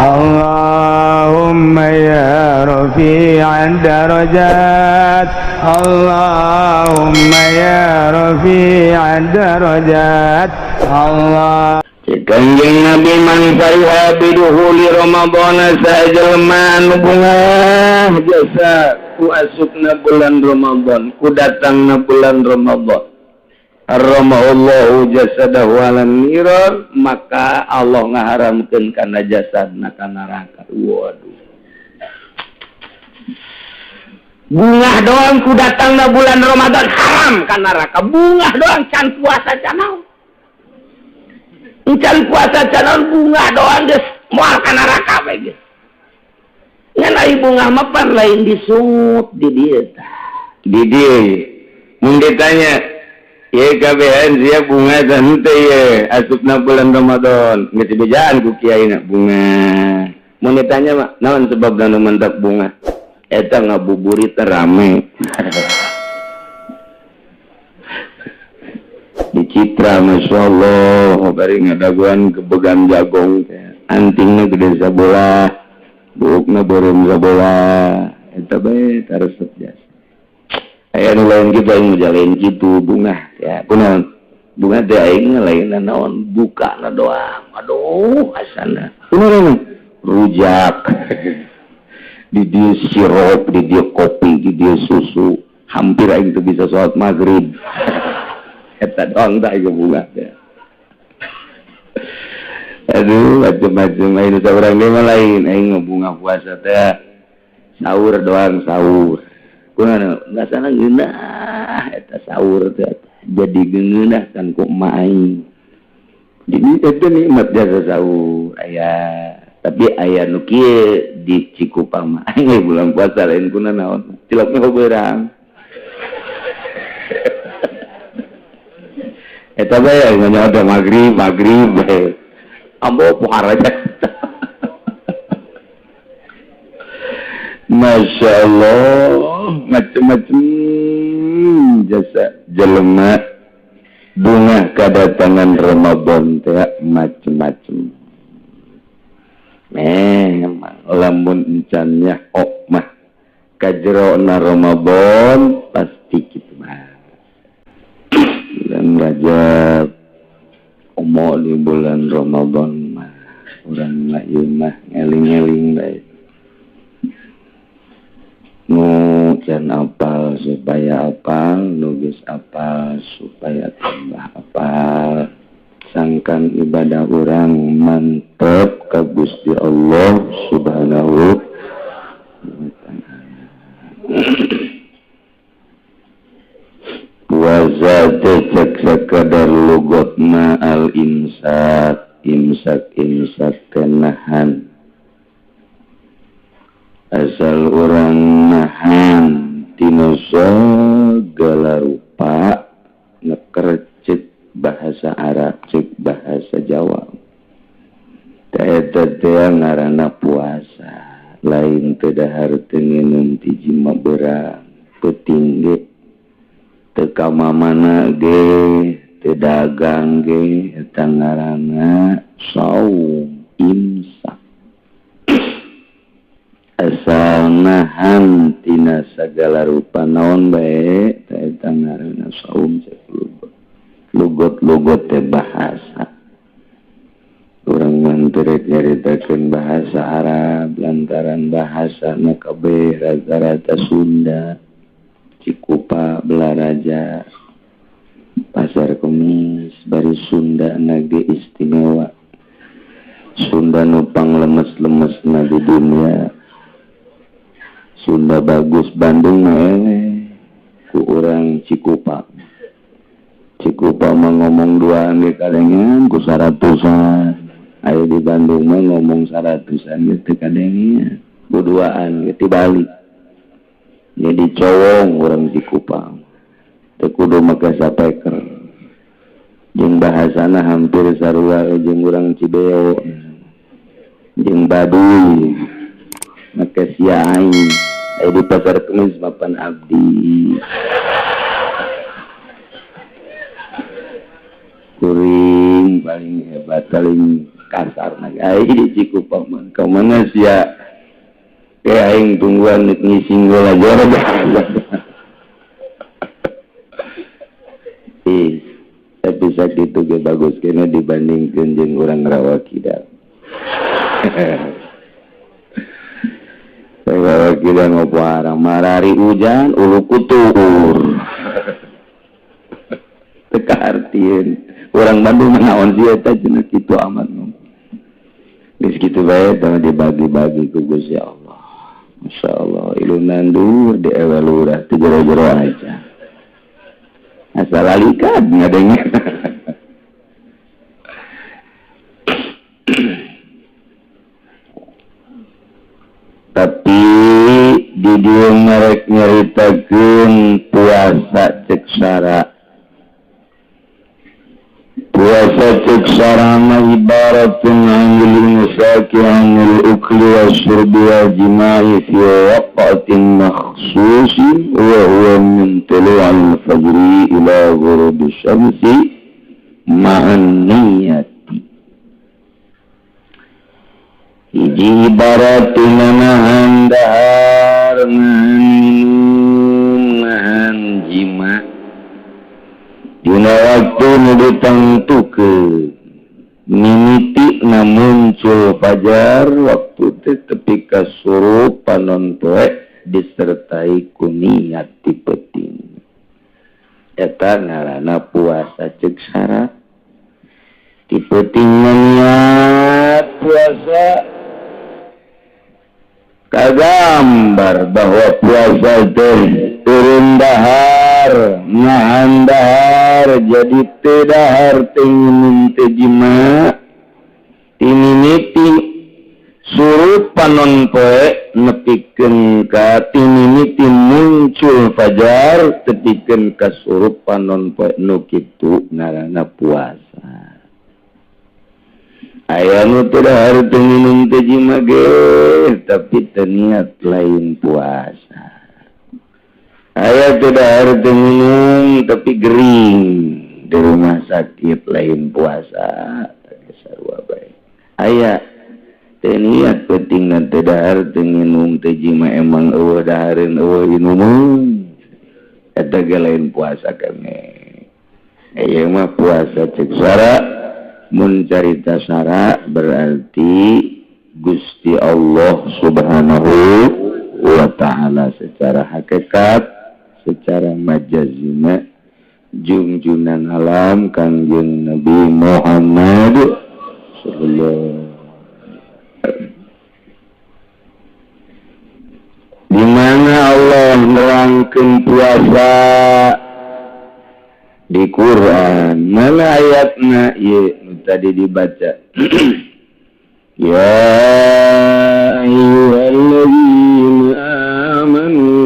Allahumma ya rafi'ad darajat, Allahumma ya rafi'ad darajat. Allah. Kanjeng Nabi man fariha biduhuli Ramadan, sajelma anu bungah jasa ku asupna bulan Ramadan, ku datangna bulan Ramadan, harramallahu jasadahu 'alan niran, maka Allah ngaharamkeun kana jasadna ka neraka. Waduh, bungah doang ku datangna bulan Ramadan haram ka neraka. Bungah doang, can puasa can naon, can puasa can naon, bungah doang geus moal ka neraka we geus. Ngan ari bungah mah pan lain disungut di dieu tah. Di dieu mun ditanya ye kabehan sia bunga dan henteu ye asupna bulan Ramadan, geus dibejaan ku kiaina bunga. Mun ditanya mah naon sebabna nu mentak bunga eta, ngabuburit rame di Citra, Masya Allah, bari ngadaguan kebegan jagong, antingna gede sabola, buukna beureum sabola, eta bae taresep jasa. Aya nu lain kitu, aing mah lain kitu bunga ya. Kunaon bunga teh? Aing lain naon, bukana doang. Aduh, asana kunaon rujak di dieu, sirup di dieu, kopi di dieu, susu, hampir aing teu bisa sholat maghrib. Eta doang tak aing bunga teh. Aduh, macem-macem. Aing saurang deui mah lain, aing mah bunga puasa teh sahur doang, sahur. Kunaon ngasana ngeunah eta sahur teh, jadi geunah kan ku emak aing. Jadi itu nikmat jasa sahur aya, tapi aya nu kieu di Cikupa mah, aing bulan puasa lain kuna naon, cilokna beurang. Eta bae nanya ada maghrib, maghrib bae. Ambo pohara aja. Masya Allah, macem-macem jasa jelema bunga kedatangan Ramadan teh macem-macem. Memang lamun encannya ok mah kajerona Ramadan pasti kitu mah. Bulan Rajab omo di bulan Ramadan mah urang mah ieu mah ngeling-eling bae. Nu can apal supaya apal, nu geus apal supaya tambah apal. Sangkan ibadah urang mantep ka Gusti Allah Subhanahu wa ta'ala. Puasa teh cek sakadar lugotna al imsak, imsak imsak kenahan. Asal orang nahan tina segala rupa ngekercet bahasa Arab cek bahasa Jawa. Eta teh ngaranna puasa, lain teu dahar teu nginum ti jima beurang peuting ge teu ka mamana ge teu dagang ge, eta ngaranna saum imsak. Asal nahan tina sagala rupa naon bae eta ngaranna saum cek lugot. Lugot-lugot teh bahasa. Urang mah teu rek nyaritakeun bahasa Arab lantaran bahasana kabeh rata-rata Sunda, Cikupa, Belaraja, Pasar Kemis, bari Sunda nage istimewa. Sunda nupang lemes-lemesna di dunia. Sunda bagus Bandung mah eleh ku urang Cikupa. Cikupa mah ngomong duaan ge kadengean ku 100-an. Aya di Bandung mah ngomong 100-an ge teu kadengean, ku duaan ge tibalik. Jadi cowong urang Cikupa. Teu kudu make sapeker. Jeung bahasana hampir sarua jeung urang Cibeo. Jeung Baduy. Make sia aing. Aya di Pasar Kemis mapan abdi. Kuring paling hebat, paling Kasarna ai di Cikupa mah ka mana sia ke aing tungguan ngising bola jero. Ih, tapi sakitu ge bagus kena dibandingkeun jeung urang Rawa Kidal. Rawa Kidal ngopo arang marari hujan ulu kutur. Teu kahartieun. Urang Bandung mah naon sih eta cenah kitu amat. Geus kitu bae tah dibagi-bagi ku Gusti Allah. Masya Allah, ilu nandur di ewe lurah teu jero-jero aja. Asal alikan ngadengnya. Tapi di dieu merek nyaritakeun puasa cek sara. Puasa cek sara mah ibaratun anil imsaki anil ukli wasyurbi wal jima'i fi waqtin makhsusin wa huwa min tulu'il fajri ila ghurubi syamsi ma'an niyyati. Hiji ibaratun nahan dahar, nahan minum, nahan jima dina waktu nu ditangtukeun mimiti na muncul fajar waktu teh tepi ka surup panon poe disertai ku niat ti peuting. Eta ngaranna puasa cek syarat. Ti peuting niat puasa kagambar bahwa puasa teh turun dahar, nahan dahar, jadi teu dahar teu nginum teu jima, timimiti surut panon poe nepikeun ka timimiti muncul fajar tepikeun ka surut panon poe nu kitu ngaranna puasa. Aya nu teu dahar teu nginum teu jima ge tapi teu niat lain puasa. Aya teu dahar teu minum tapi gering di rumah sakit lain puasa. Sarua bae. Aya teu niat peutingna teu dahar teu nginum teu jima emang eueuh dahareun eueuh inumeun. Eta ge lain puasa keneh. Ieu mah puasa cek sara. Mun carita sara berarti Gusti Allah Subhanahu wa ta'ala secara hakikat, secara majazina jungjunan alam Kangjeng Nabi Muhammad sallallahu. Di mana Allah nerangkeun puasa di Quran, mana ayatna ieu nu tadi dibaca. Ya ayyuhalladzina amanu.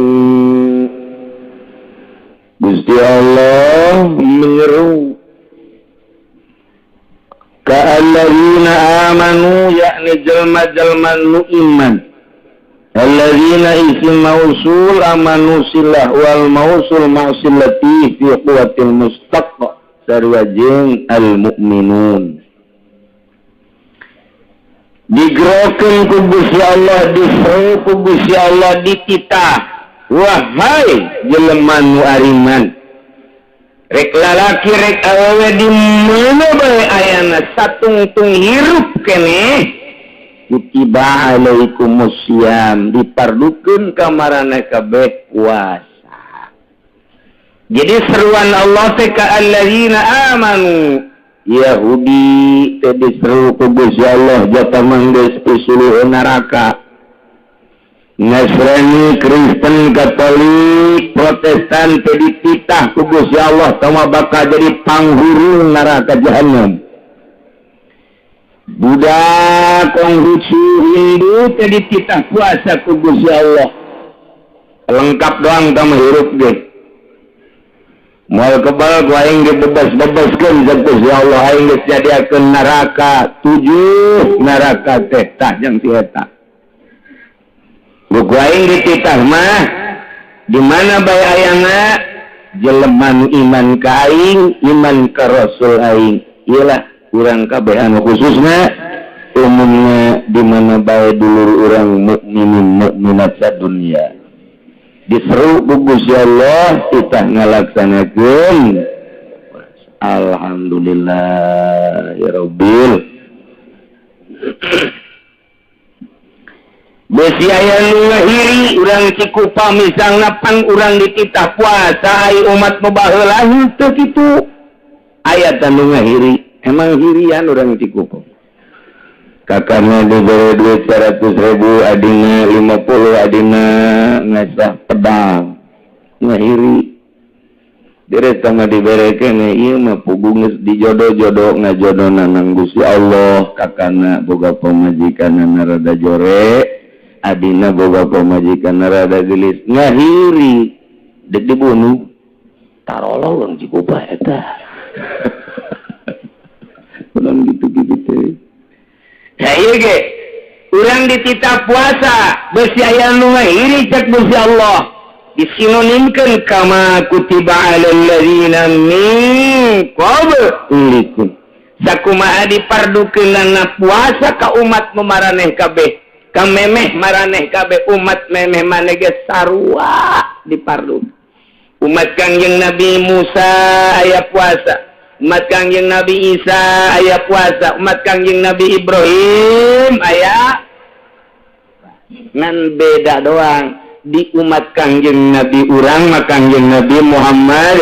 Gusti Allah menyeru ka alladzina amanu yakni jelma-jelma nu iman. Alladzina isim mausul amanu silah wal mausul ma'silati fi quwwatil mustaq sarua jeung al mukminun. Digerokeun ku Gusti Allah, diseru ku Gusti Allah, dititah, wahai jelema nu ariman, rek lalaki rek awewe di mana bae ayana satungtung hirup keneh, kutiba alaikumusiyam, dipardukeun ka maraneh kabeh puasa. Jadi seruan Allah teh ka alladzina amanu, Yahudi teh diseru ku Gusti Allah jata manggeus pisuluh neraka. Nasrani, Kristen, Katolik, Protestan teh dititah ku Gusti Allah tama bakal jadi panghurung neraka jahanam. Buddha, Konghucu, Hindu teh dititah puasa ku Gusti Allah. Lengkap doang kamu hirup ge. Moal kebal ku aing ge bebas-bebaskeun ku Gusti Allah, aing geus nyadiakeun neraka 7 neraka teh tah jeung si eta. Ku aing dititah mah di mana bae ayana jelema nu iman ka aing, iman ka Rasul aing. Iyalah urang kabeh anu khususna Umumnya di mana bae dulur urang mukminin mukminat sadunia diseru ku Gusti Allah kita ngalaksanakeun. Alhamdulillah ya Rabbil. Besi aya nu ngahiri urang Cikupa misalna pan urang dititah puasa ai umat nu baheula henteu kitu. Aya tah nu ngahiri, emang hirian urang Cikupa. Kakakna dibere duit 100.000, adina 50, adina ngasah pedang ngahiri. Direta mah diberekeun ieu mah puguh geus dijodoh-jodoh ngajodona nang Gusti Allah. Kakana boga pamajikan rada jore, adina boga pamajikan rada gelis, ngahiri dek dibunuh. Tarolol urang Cikupa eta. Urang gitu-gitu teh. Ya ieu ge urang dititah puasa besi aya nu ngahiri cek Gusti Allah. Disinonimkeun kama kutiba alal ladzina min qablikum. Sakumaha dipardukeunana puasa ka umat nu maraneh kabeh, ka memeh maraneh kabeh, umat memeh maneh ge sarua dipardu. Umat Kangjeng Nabi Musa aya puasa, umat Kangjeng Nabi Isa aya puasa, umat Kangjeng Nabi Ibrahim aya. Ngan beda doang di umat Kangjeng Nabi urang mah Kangjeng Nabi Muhammad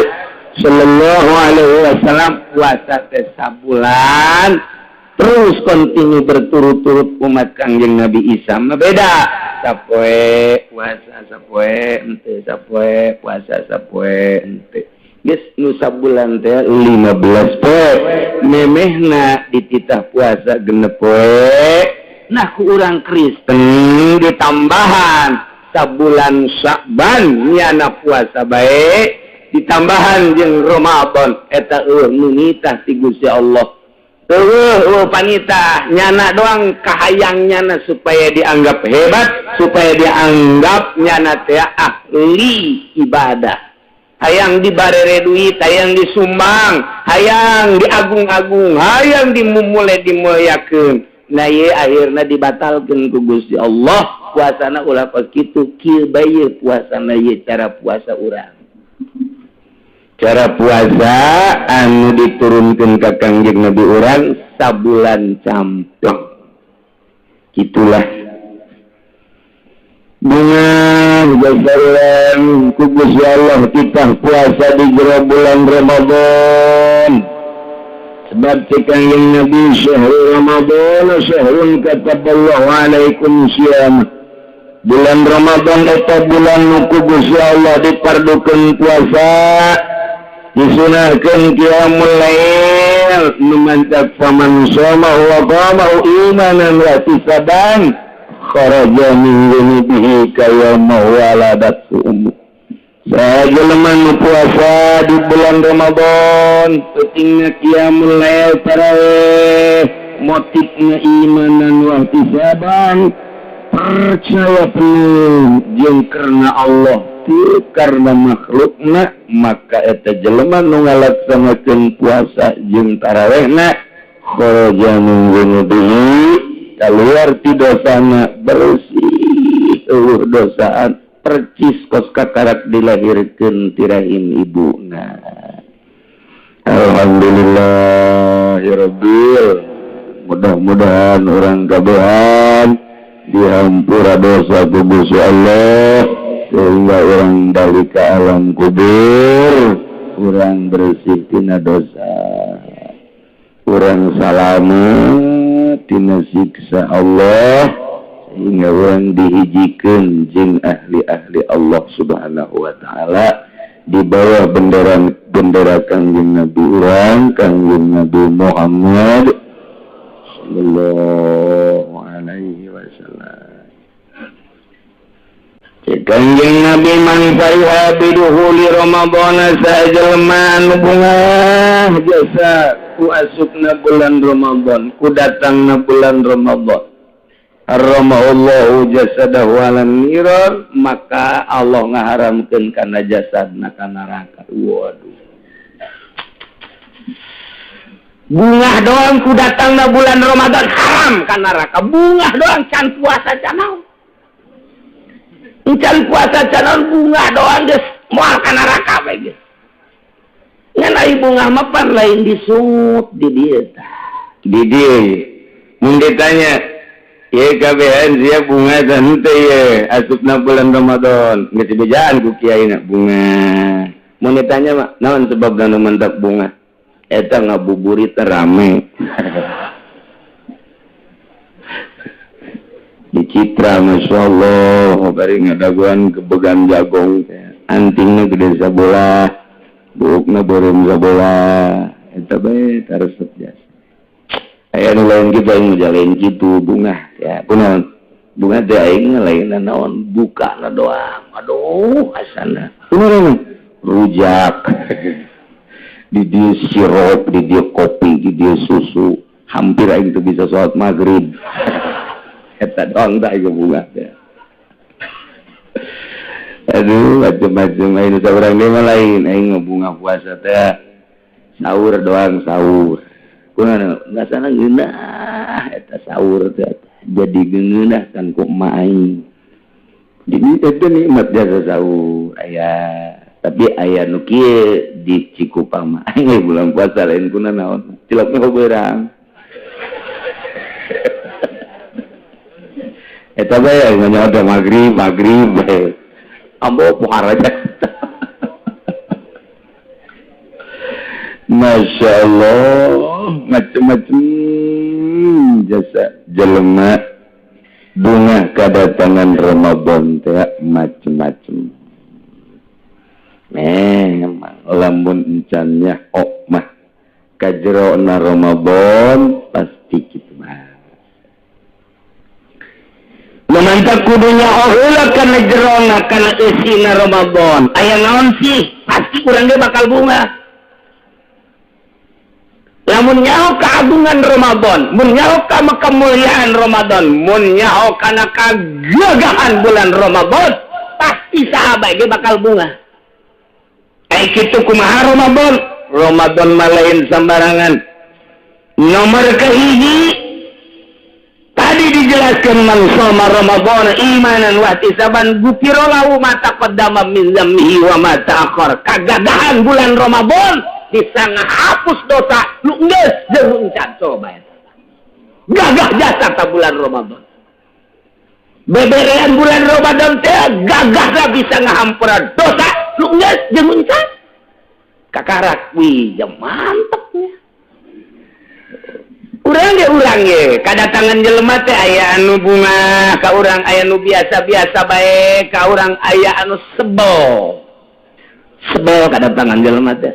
sallallahu alaihi wasallam puasa teh sabulan terus kontinu berturut-turut. Umat Kangjeng Nabi Isa mah beda, sapoe puasa sapoe henteu, sapoe puasa sapoe henteu. Geus nu sabulan teh 15 poe, memehna dititah puasa 6 poe. Nah ku urang Kristen ditambahan sabulan Sya'ban nyana puasa bae ditambahan jeung Ramadan eta eueuh nu nitah ti Gusti Allah. Eueuh panitah nyana doang kahayang nyana supaya dianggap hebat, supaya dianggap nyana teh ahli ibadah. Hayang dibarere duit, hayang disumbang, hayang diagung-agung, hayang dimumule dimuliakeun. Nah ieu akhirna dibatalkeun ku Gusti Allah. Puasana ulah kos kitu, kieu bae puasana ieu cara puasa urang. Cara puasa anu diturunkeun ka Kangjeng Nabi urang sabulan campleng. Itulah bunga jasaran ku Gusti Allah kita puasa di jero bulan Ramadan. Sebab cek Kangjeng Nabi syahrul Ramadan syahrun kataballahu alaikum siyam. Bulan Ramadan eta bulan nu ku Gusti Allah dipardukeun puasa, disunahkeun qiyamul lail, nu mantap faman shoma wa qama imanan wa ihtisaban kharaja min dzunubihi kayawma waladatu ummu. Saha jelema nu puasa di bulan Ramadan, pentingna qiyamul lail tarawih, motifna imanan wa ihtisaban, percaya penuh jeung karena Allah teu karena makhlukna, maka eta jelema nu ngalaksanakeun puasa jeung tarawihna kharaja min dzunubihi, keluar ti dosana bersih eueuh dosaan percis kos kakarak dilahirkeun ti rahim ibuna. Alhamdulillah ya Rabbil. Mudah-mudahan orang kabehan dihampura dosa ku Gusti Allah sehingga orang balik ke alam kubur urang bersih tina dosa, urang salamet tina siksa Allah, sehingga urang dihijikeun jeung ahli-ahli Allah Subhanahu wa taala di bawah bendera bendera Kangjeng Nabi urang Kangjeng Nabi Muhammad sallallahu alaihi wasallam. Kangjeng Nabi man fariha bidukhuli Ramadhan, sajelma anu bungah jasa ku asupna bulan Ramadan, ku datangna bulan Ramadan, harramallahu jasadahu 'alan niran, maka Allah ngaharamkeun kana jasadna ka neraka. Waduh. Bungah doang ku datangna bulan Ramadan haram ka neraka. Bungah doang can puasa can naon. Can puasa can naon bungah doang geus moal ka neraka bae geus. Ngan ai bungah mah pan lain disungut di dieu tah. Di dieu mun ditanya ye kabehan sia bunga dan henteu ye asupna bulan Ramadan geus dibejaan ku kiaina bunga. Mun ditanya mah naon sebabna nu mentak bunga? Eta ngabuburit rame. Di Citra Masya Allah bari ngadaguan kebegan jagong antingna gede sabola buukna beureum sabola eta bae taresep jasa. Aya nu lain kitu aing mah lain kitu bungah ya kunaon bunga teh aing lain naon bukana doang aduh asana kunaon rujak di dia sirup, di dia kopi, di dia susu, hampir aing tuh bisa sholat maghrib. Eta doang tak aing bunga teh. Aduh, macam-macam aing saurang deui mah lain, aing mah bunga puasa teh sahur doang sahur. Kunaon ngasana ngeunah eta sahur teh jadi ngeunah kan ku emak aing. Jadi eta nikmat jasa sahur aya. Tapi aya nu kieu di Cikupang mah aing bulan puasa lain kuna naon cilokna beurang eta bae nanya ada magrib magrib bae ambo pohara aja. Masya Allah macem-macem jasa jelema bunga kedatangan Ramadan teh macem-macem. Memang lamun encannya ok mah kajerona Ramadan pasti kitu mah. Memantap kudunya heula kana jerona kana eusina Ramadan. Aya naon sih? Pasti urang ge bakal bunga. Lamun nyaho keagungan Ramadan, mun nyaho ka kemuliaan Ramadan, mun nyaho kana kagagahan bulan Ramadan, pasti sahabat ge bakal bunga. Ai kitu kumaha Ramadan? Ramadan mah lain sembarangan. Nomor kahiji tadi dijelaskan man shoma Ramadan imanan wa ihtisaban gufira lahu ma taqaddama min dzambihi wa ma ta'akhkhar. Kagagahan bulan Ramadan bisa ngahapus dosa lu geus jeung encan coba eta. Gagah jasa ta bulan Ramadan. Beberean bulan Ramadan teh gagahna bisa ngahampura dosa lu geus jeung encan. Kakarak wih ya mantepnya. Urang ge kadatangan jelema teh aya anu bunga ka urang aya anu biasa-biasa bae ka urang aya anu sebel. Sebel kadatangan jelema teh.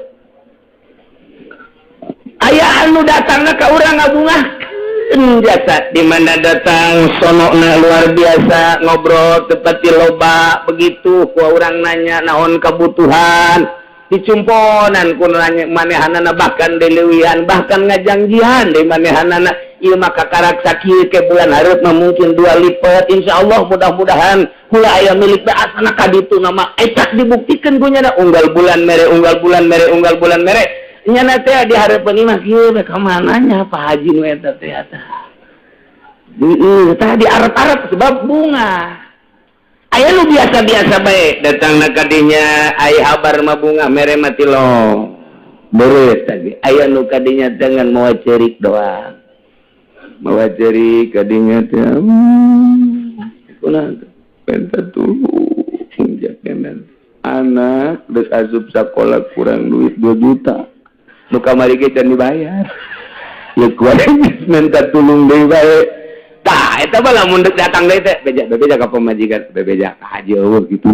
Aya anu datangna ka urang ngabungahkeun jasa di mana datang sonokna luar biasa ngobrol tepati loba begitu ku urang nanya naon kebutuhan dicumponan ku nanya manehanana bahkan dileuwihan bahkan ngajangjian di manehanana ieu mah kakarak sakieu ke bulan hareup mah mungkin dua lipat insyaallah mudah-mudahan kula aya milik bae asana ka ditu nama eta dibuktikeun ku nya unggal bulan mere unggal bulan mere unggal bulan mere nyana teh di hareupeun imah kieu ka mana nya Pak Haji nu eta teh eta heeh tah di arep-arep sebab bunga. Aya nu biasa-biasa bae datangna ka dinya ai habar mah bunga mere mah tilong. Beres tadi aya nu ka dinya dengan mawa cerik doang. Mawa cerik ka dinya teh kunaon penta tulung jakenan anak geus asup sakola kurang duit 2 juta. Nu kamari ge can dibayar. Ya kuat minta tulung deui bae. Tah eta mah lamun deuk datang deui teh beja bebeja ka pamajikan bebeja ka haji eueuh kitu.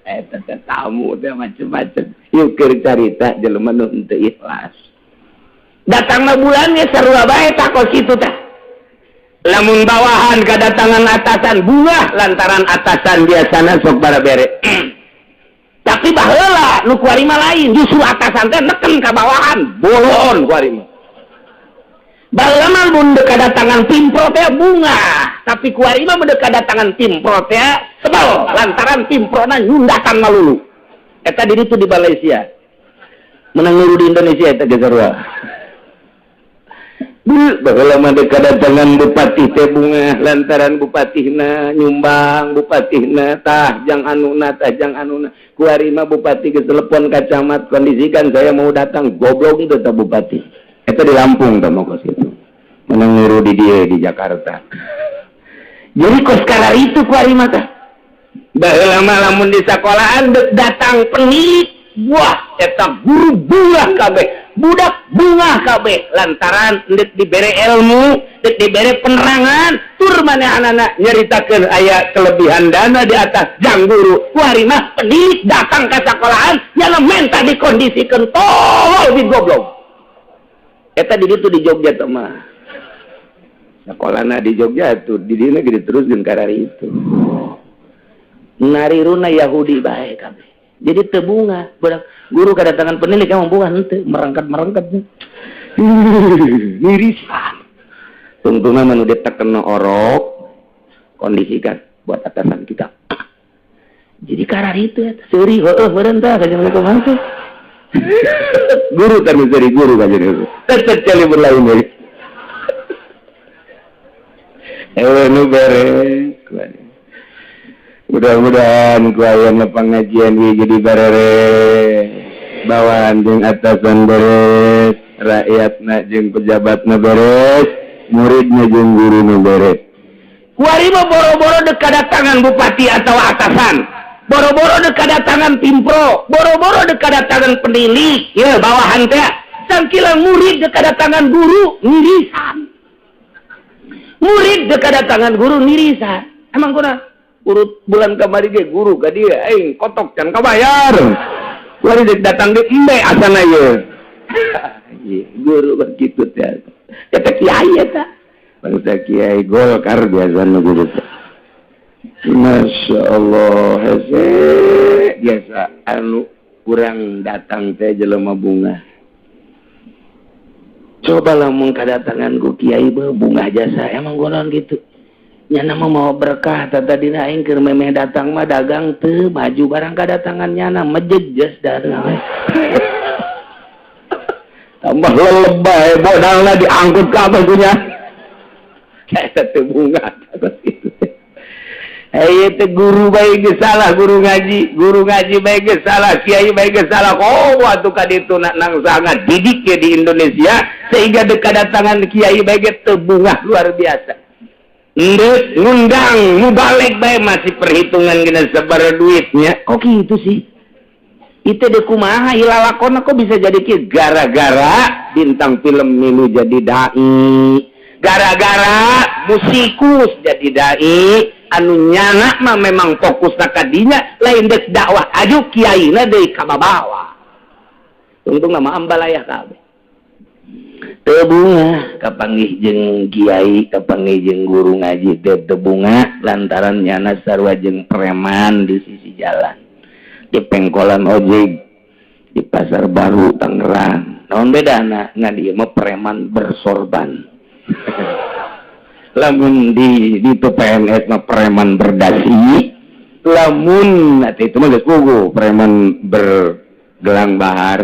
Eta teh tamu teh macem-macem. Yeuh keur carita jelema nu henteu ikhlas. Datangna bulannya sarua bae tah kos kitu tah. Lamun bawahan kadatangan atasan bunga lantaran atasan biasana sok barabere. Tapi baheula nu kuari mah lain, justru atasan teh neken ka bawahan, bolon kuari mah. Baheula mah mun deuk kadatangan pimpro teh bunga, tapi kuari mah mun deuk kadatangan pimpro teh sebel lantaran pimprona nyundakan malulu. Eta di ditu di Malaysia. Menang nuru di Indonesia eta ge sarua. Baheula mah kedatangan bupati teh bungah lantaran bupatihna nyumbang, bupatihna tah jang anuna, tah jang anuna. Kuari mah bupati ke telepon ka camat, "Kondisikan, saya mau datang." Goblok itu tah bupati. Eta di Lampung tah mau kos itu. Menang niru di dia di Jakarta. Jadi kos itu kuari mah tah. Baheula mah lamun di sekolahan datang penilik, wah, eta guru bungah kabeh, budak bungah kabeh, lantaran dek dibere ilmu, dek dibere penerangan, tur anak nyeritakan aya kelebihan dana di atas jang guru. Kuari mah penilik datang ke sekolahan yang minta dikondisikan, tolol di goblok. Eta di ditu di Jogja tuh mah, sekolahna di Jogja tuh di dieu gede terus jeung karari itu nariruna Yahudi bae kabeh. Jadi teu bungah budak guru kedatangan penilik. Emang bunga henteu, merangkat-merangkat, mirisan. Tungtungna mah nu ditekena orok, kondisikan buat atasan kita. Jadi karar itu ya seuri, heueuh meureun tah kajian kumaha guru teh seuri guru kajian tetep cali berlain deui. Eh, nu beres. Mudah-mudahan ku ayana pengajian ieu jadi beres, bawahan jeung atasan beres, rakyatna jeung pejabatna beres, muridna jeung guruna beres. Kuari mah boro-boro dek kadatangan bupati atau atasan, boro-boro dek kadatangan pimpro, boro-boro dek kadatangan penilik ya, bawahan teh sangkilang murid dek kadatangan guru nirisan, murid dek kadatangan guru nirisan. Emang kurang urut bulan kamari ge guru ka dia, "Aing kotok can kabayar." Kuari dek datang di embe asana ye guru begitu teh. Eta kiai, eta bangsa kiai Golkar biasa nu gitu teh. Masya Allah, hese biasa anu kurang datang teh jelema bungah. Coba lamun kadatangan ku kiai bungah jasa. Emang gonon gitu nyana mah mau berkah. Tata dina aing keur memeh datang mah dagang teu maju, barang kadatangan nyana mejejes dagang tambah lelebay, modalna diangkut kabeh punya. Eta teu bungah gitu. Eh, itu guru baik geus salah, guru ngaji, guru ngaji baik geus salah, kiai baik geus salah. Oh, waktu ka ditu nang sangat didik ya di Indonesia sehingga dekat datangan kiai baik teu bungah luar biasa. Ndek ngundang mubalig bae masih perhitungan gina sebar duitnya. Kok gitu sih? Itu de kumaha ilalakona kok bisa jadi kieu? Gara-gara bintang film milu jadi dai, gara-gara musikus jadi dai, anu nyana mah memang fokus kadinya lain dek dakwah, aju kiaina deui kababawa. Untung nama ambalayah kabeh teu bungah kapanggih jeung kiai, kapanggih jeung guru ngaji teh teu bungah lantaran nyana sarua jeung preman di sisi jalan, di pengkolan ojek di Pasar Baru Tangerang. Naon bedana? Ngan ieu mah preman bersorban, lamun di PNS mah preman berdasi, lamun nanti itu mah geus puguh preman bergelang bahar.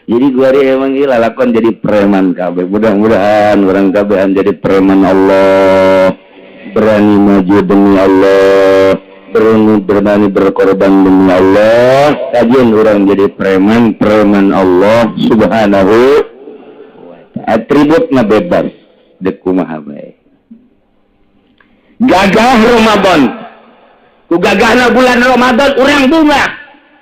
Jadi gua emang gila lakon jadi preman kabeh. Mudah-mudahan orang kabehan jadi preman Allah, berani maju demi Allah, berani berani berkorban demi Allah. Kajian orang jadi preman, preman Allah Subhanahu wa Ta'ala, atributna bebas dek kumaha bae. Gagah Ramadan, ku gagahna bulan Ramadan urang bungah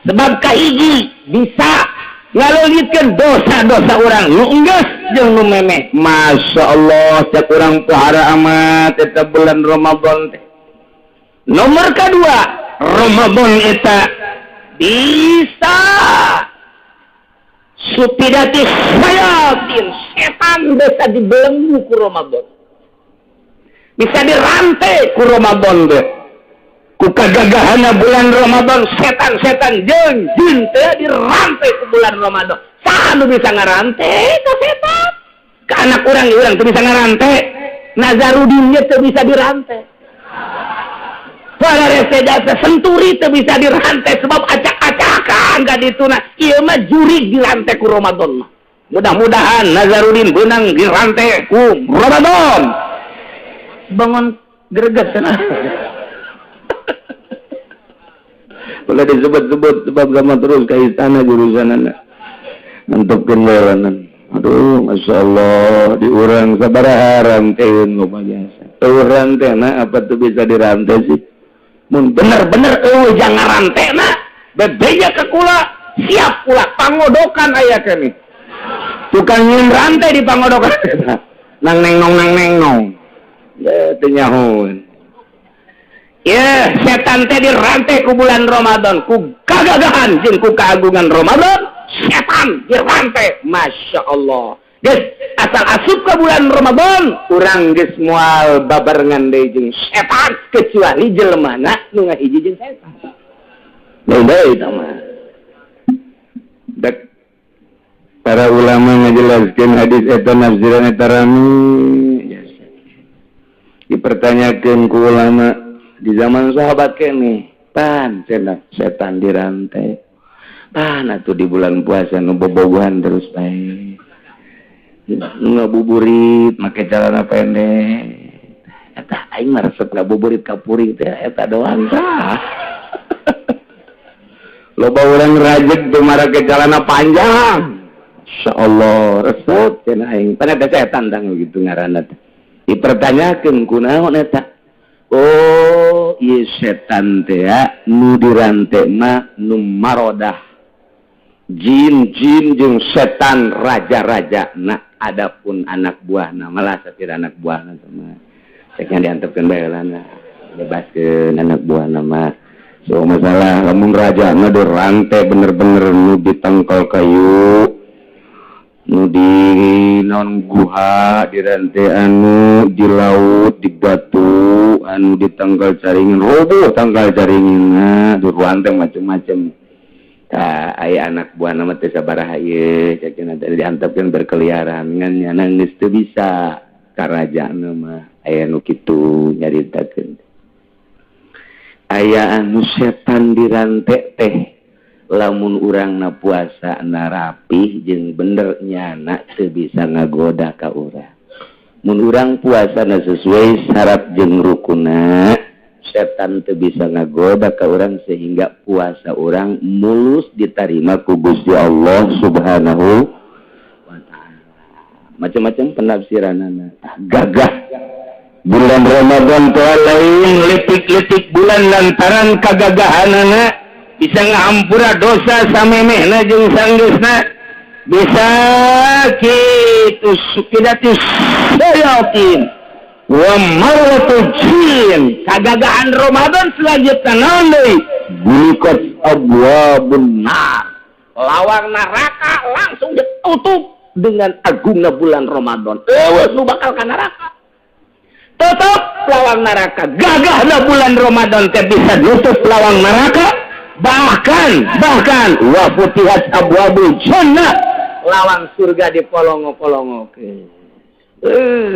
sebab kahiji bisa ngalolitkeun dosa-dosa urang nu enggeus jeung nu memeh. Masya Allah, cek urang pohara amat eta bulan Ramadan teh. Nomor kedua, Ramadan eta bisa supidati sayatin, setan bisa dibelenggu ku Ramadan, bisa dirantai ku Ramadan deh. Ku kagagahana bulan Ramadan, setan-setan jeung jin teh dirantai ku bulan Ramadan. Saha nu bisa ngarantai ka setan? Ka anak urang, urang teu bisa ngarantai. Nazarudinnya teu bisa dirantai, para reseda Senturi teu bisa dirantai sebab acak-acakan ka dituna. Ieu mah jurig dirantai ku Ramadan mah. Mudah-mudahan Nazarudin benang dirantai ku Ramadan. Bangun greget cenah. Boleh disebut-sebut sebab sama terus ke istana jurusanana. Nantupkeun welanan. Aduh, Masya Allah, diurang sabaraha ranteun loba jasa. Eueuh rantena apa tuh bisa dirantai sih? Mun bener-bener eueuh jangan rantena, bebeja ke kula, siap kula pangodokan aya keneh. Tukang nyin rantai di pangodokan. Nang neng nong nang neng nong. Ya teu nyahoeun. Ya, setan teh dirantai ku bulan Ramadan, ku kagagahan jeung ku keagungan Ramadan, setan dirantai. Masya Allah. Geus, asal asup ke bulan Ramadan, urang geus moal babarengan deui jeung setan kecuali jelemana nu ngahiji jeung setan. Lain deui eta mah. Dek para ulama ngajelaskeun hadis eta nafsiran eta rame. Dipertanyakeun ku ulama di zaman sahabat kene, pan cenah setan dirantai. Pan atuh di bulan puasa nu bobogohan terus bae. Ngabuburit make celana pendek. Eta aing mah resep ngabuburit ka puring teh eta doang tah. Loba urang rajeg tuh marake celana panjang. Insyaallah resep cenah aing. Pan eta setan tang gitu ngaranna teh. Dipertanyakeun kunaon eta? Oh, ieu setan teh ya nu dirante mah nu marodah. Jin-jin jeung setan raja-raja. Nah, adapun anak buahna malah sapir anak buahna mah. Ceknya diantepkeun bae lah nah. Bebaskeun anak buahna mah. So masalah lamun raja mah dirante bener-bener nu ditangkal kayu, nu di non guha dirante, anu di laut di batu, anu di tangkal caringin roboh tangkal caringin, nah dirante macem-macem. Tah aya anak buah nama teh sabaraha ieu cek cenah teh diantepkeun berkeliaran ngan nyana geus teu bisa karajaan mah. Aya nu kitu nyaritakeun aya anu setan dirante teh lamun urang na puasa na rapih jeung bener nyana teu bisa ngagoda ka urang. Mun urang puasa na sesuai syarat jeung rukuna, setan teu bisa ngagoda ka urang sehingga puasa urang mulus diterima ku Gusti Allah Subhanahu wa Ta'ala. Macam-macam penafsiranana. Gagah bulan Ramadan teh lain letik-letik bulan lantaran kagagahanana bisa ngahampura dosa samemehna jeung sanggeusna, bisa kitu sukidatus sayatin wa marwatu jin. Kagagahan Ramadan selanjutnya naon deui? Bulikat abwabun nar, lawang neraka langsung ditutup dengan agungna bulan Ramadan. Eueuh nu bakal ka neraka, tutup lawang neraka. Gagahna bulan Ramadan teh bisa nutup lawang neraka, bahkan bahkan wa futihat abwabul jannah, lawang surga dipolongo-polongokeun.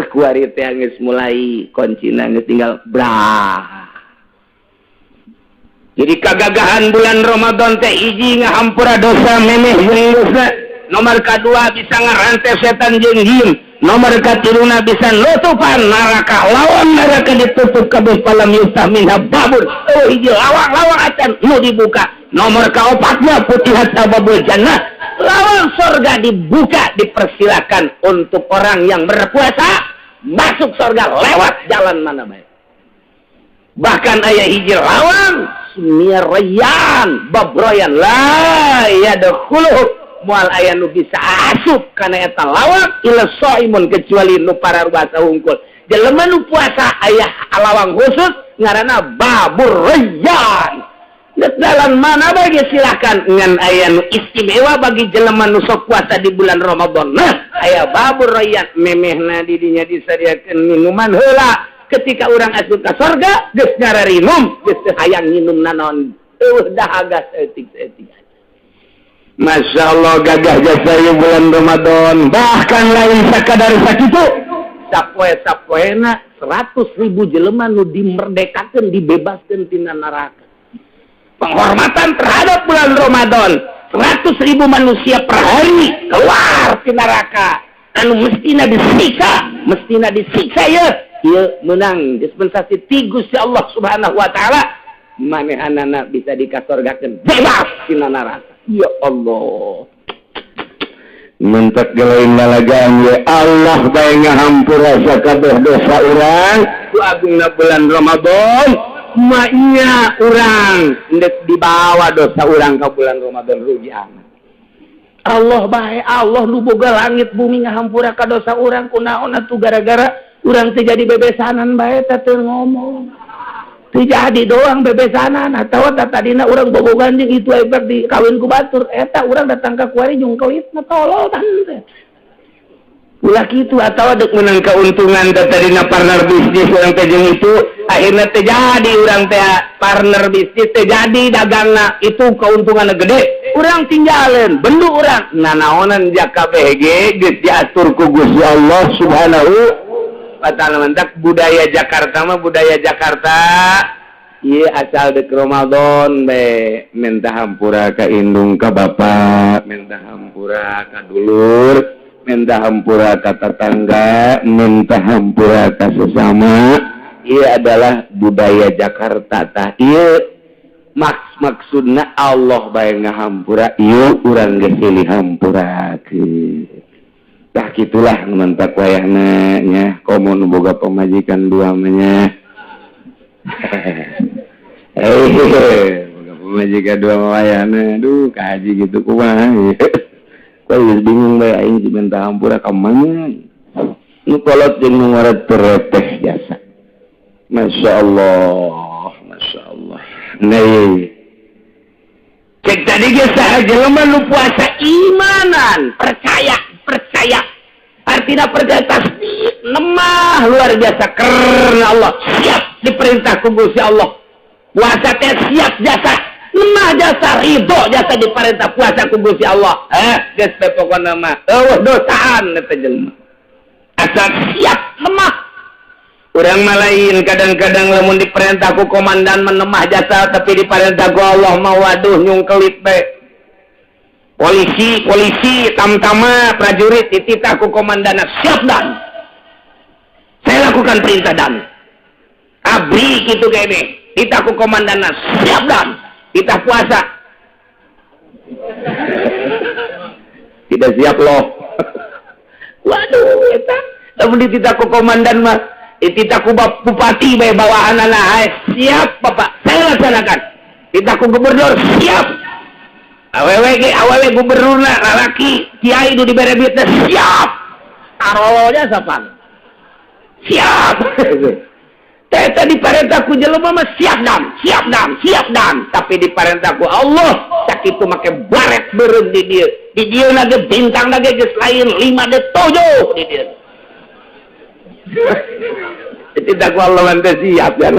Kuari teh geus mulai kuncina geus tinggal brah. Jadi kagagahan bulan Ramadan teh hiji ngahampura dosa memeh jeung dosa, nomor kedua bisa ngarantai setan jeung jin, nomor katiluna bisa nutupan neraka, lawan neraka ditutup kabeh, falam yuftah minha babun, oh hiji lawang-lawang acan nu dibuka. Nomor kaopatnya futihat abwabul jannah, lawang surga dibuka, dipersilakan untuk orang yang berpuasa masuk surga lewat jalan mana baik. Bahkan aya hiji lawang sumia Rayyan, bab Rayyan, la yadkhuluhu, moal aya nu bisa asup kana eta lawang illa shaimun, kecuali nu pararuasa hungkul. Jelema nu puasa aya lawang khusus ngaranna Babur Rayyan. Jalan mana bagi silahkan, ngan aya nu istimewa bagi jelema nu sok puasa di bulan Ramadan. Nah, aya Babur Rayyan, memehna di dinya disadiakeun minuman heula. Ketika urang asup ka sorga geus ngararinum, geus teu hayang minum naon, eueuh dahaga saeutik-saeutik. Masya Allah, gagah jasa ieu bulan Ramadan. Bahkan lain sakadar sakitu, sapoe sapoena 100.000 jelema nu dimerdekakeun, dibebaskeun tina neraka. Penghormatan terhadap bulan Ramadan. 400.000 manusia per hari keluar di neraka anu mestina disiksa ya ieu menang dispensasi ti Gusti Allah Subhanahu wa taala manehanana bisa dikasorgakeun bebas tina neraka. Ya Allah, mentek gelain lalagaan ya Allah bae ngahampura sakabeh dosa urang ku agungna bulan Ramadan. Maknya urang ndek dibawa dosa urang ka bulan Ramadan rugi amat. Allah bae, Allah nu boga langit bumi ngahampura ka dosa urang, kunaon atuh gara-gara urang teu jadi bebesanan bae teh teu ngomong. Teu jadi doang bebesanan atawa tadina urang bobogan jeung itu efek di kawin ku batur eta urang datang ka kuari jeung kelitna tolol tan teh. Ulah kitu atawa dek menang keuntungan teh tadina partner bisnis urang teh jeung itu akhirna teh jadi urang teh partner bisnis teh jadi dagangna itu keuntunganna gede urang tinggalin bendu urang nanaonan jaka BG geus diatur ku Gusti Allah Subhanahu wa taala. Mentak budaya Jakarta mah budaya Jakarta ieu asal dek Ramadan be minta hampura ka indung ka bapak, minta hampura ka dulur, minta hampura ka tetangga, minta hampura ka sesama. Ieu adalah budaya Jakarta tah ieu maksudna Allah bae ngahampura ieu urang geus silih hampurakeun. Tah kitulah nu mantak wayahna nya komo nu boga pamajikan dua mah nya. Boga pamajikan dua mah wayahna aduh kaji gitu kumaha. Kok geus bingung bae aing si minta hampura ka mana. Nu kolot jeung nu ngaret tereteh jasa. Masya Allah, Masya Allah. Nih, cek tadi geus saha jelema nu puasa imanan, percaya, percaya. Artinya percaya tasdik, nemah luar biasa karena Allah, siap diperintah ku Gusti Allah. Puasa teh siap jasa, nemah jasa ridho jasa diperintah puasa ku Gusti Allah. Geus teh pokona mah eueuh dosaan eta jelema. Asal siap nemah. Urang mah lain kadang-kadang lamun diperintah ku komandan menemah jasa tapi diperintah ku Allah mah waduh nyungkelit bae. Polisi, polisi, tamtama, prajurit dititah ku komandan siap dan. Saya lakukan perintah dan. Abri gitu kene. Dititah ku komandan siap dan. Dititah puasa. Tidak siap loh. Waduh eta. Lamun dititah ku komandan mah dititah ku bupati bae bawahanana siap Bapak, saya laksanakan. Dititah ku gubernur siap. Awewe ge awewe gubernurna lalaki kiai nu dibere duit teh siap. Tarolnya sapan. Siap. Teh diparentah ku jelema mah siap dam, siap dam, siap dam. Tapi diparentah ku Allah sakitu make baret beureum di dieu. Di dieu na ge bintang na ge geus lain 5 de 7 di dieu. Dititah ku Allah mah teh siap ya.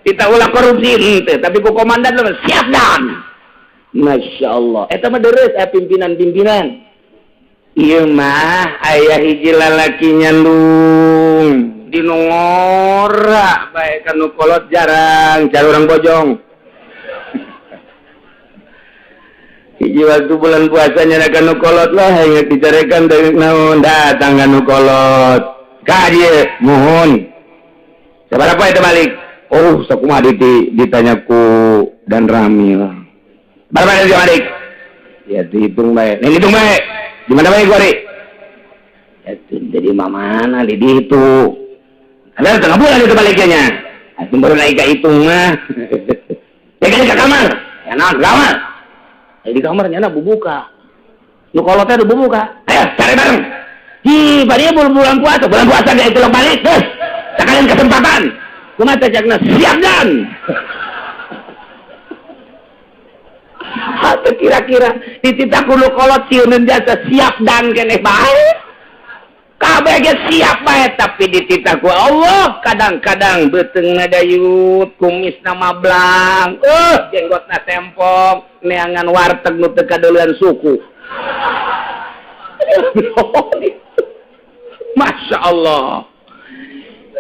Kita ulah korupsi henteu, tapi ku komandan mah siap dam. Masya Allah. Eta mah deres pimpinan-pimpinan. Ieu mah aya hiji lalaki nyandung di nu ngora bae ka nu kolot jarang cari urang bojong. Hiji waktu bulan puasa nyana ka nu kolot lah ingat dicarekan dari naon datang ka nu kolot. Ka dieu muhun. Sabaraha eta balik? Oh, sakumaha ditanya ku dan Ramil. Berapa itu balik? Ya dihitung bae. Nih hitung bae. Di mana bae gua? Ya jadi mana di dihitung. Ada setengah bulan itu baliknya. Atuh baru naik ke hitung mah. Ya kan ke kamar. Ya nah, ke kamar. Ya, di kamarnya na bubuka. Nu kolotnya udah bubuka. Ayo cari bareng. Hi, pada bulan puasa, bulan puasa gak itu balik, terus. Sekalian kesempatan. Kumaha teh cakna siap dan. Atau kira-kira dititah ku nu kolot sieuneun jasa siap dan keneh bae. Kabeh ge siap bae tapi dititah ku Allah kadang-kadang beuteungna dayut, kumisna mablang, jenggotna tempong, neangan warteg nu teu kadeuleun suku. Masya Allah.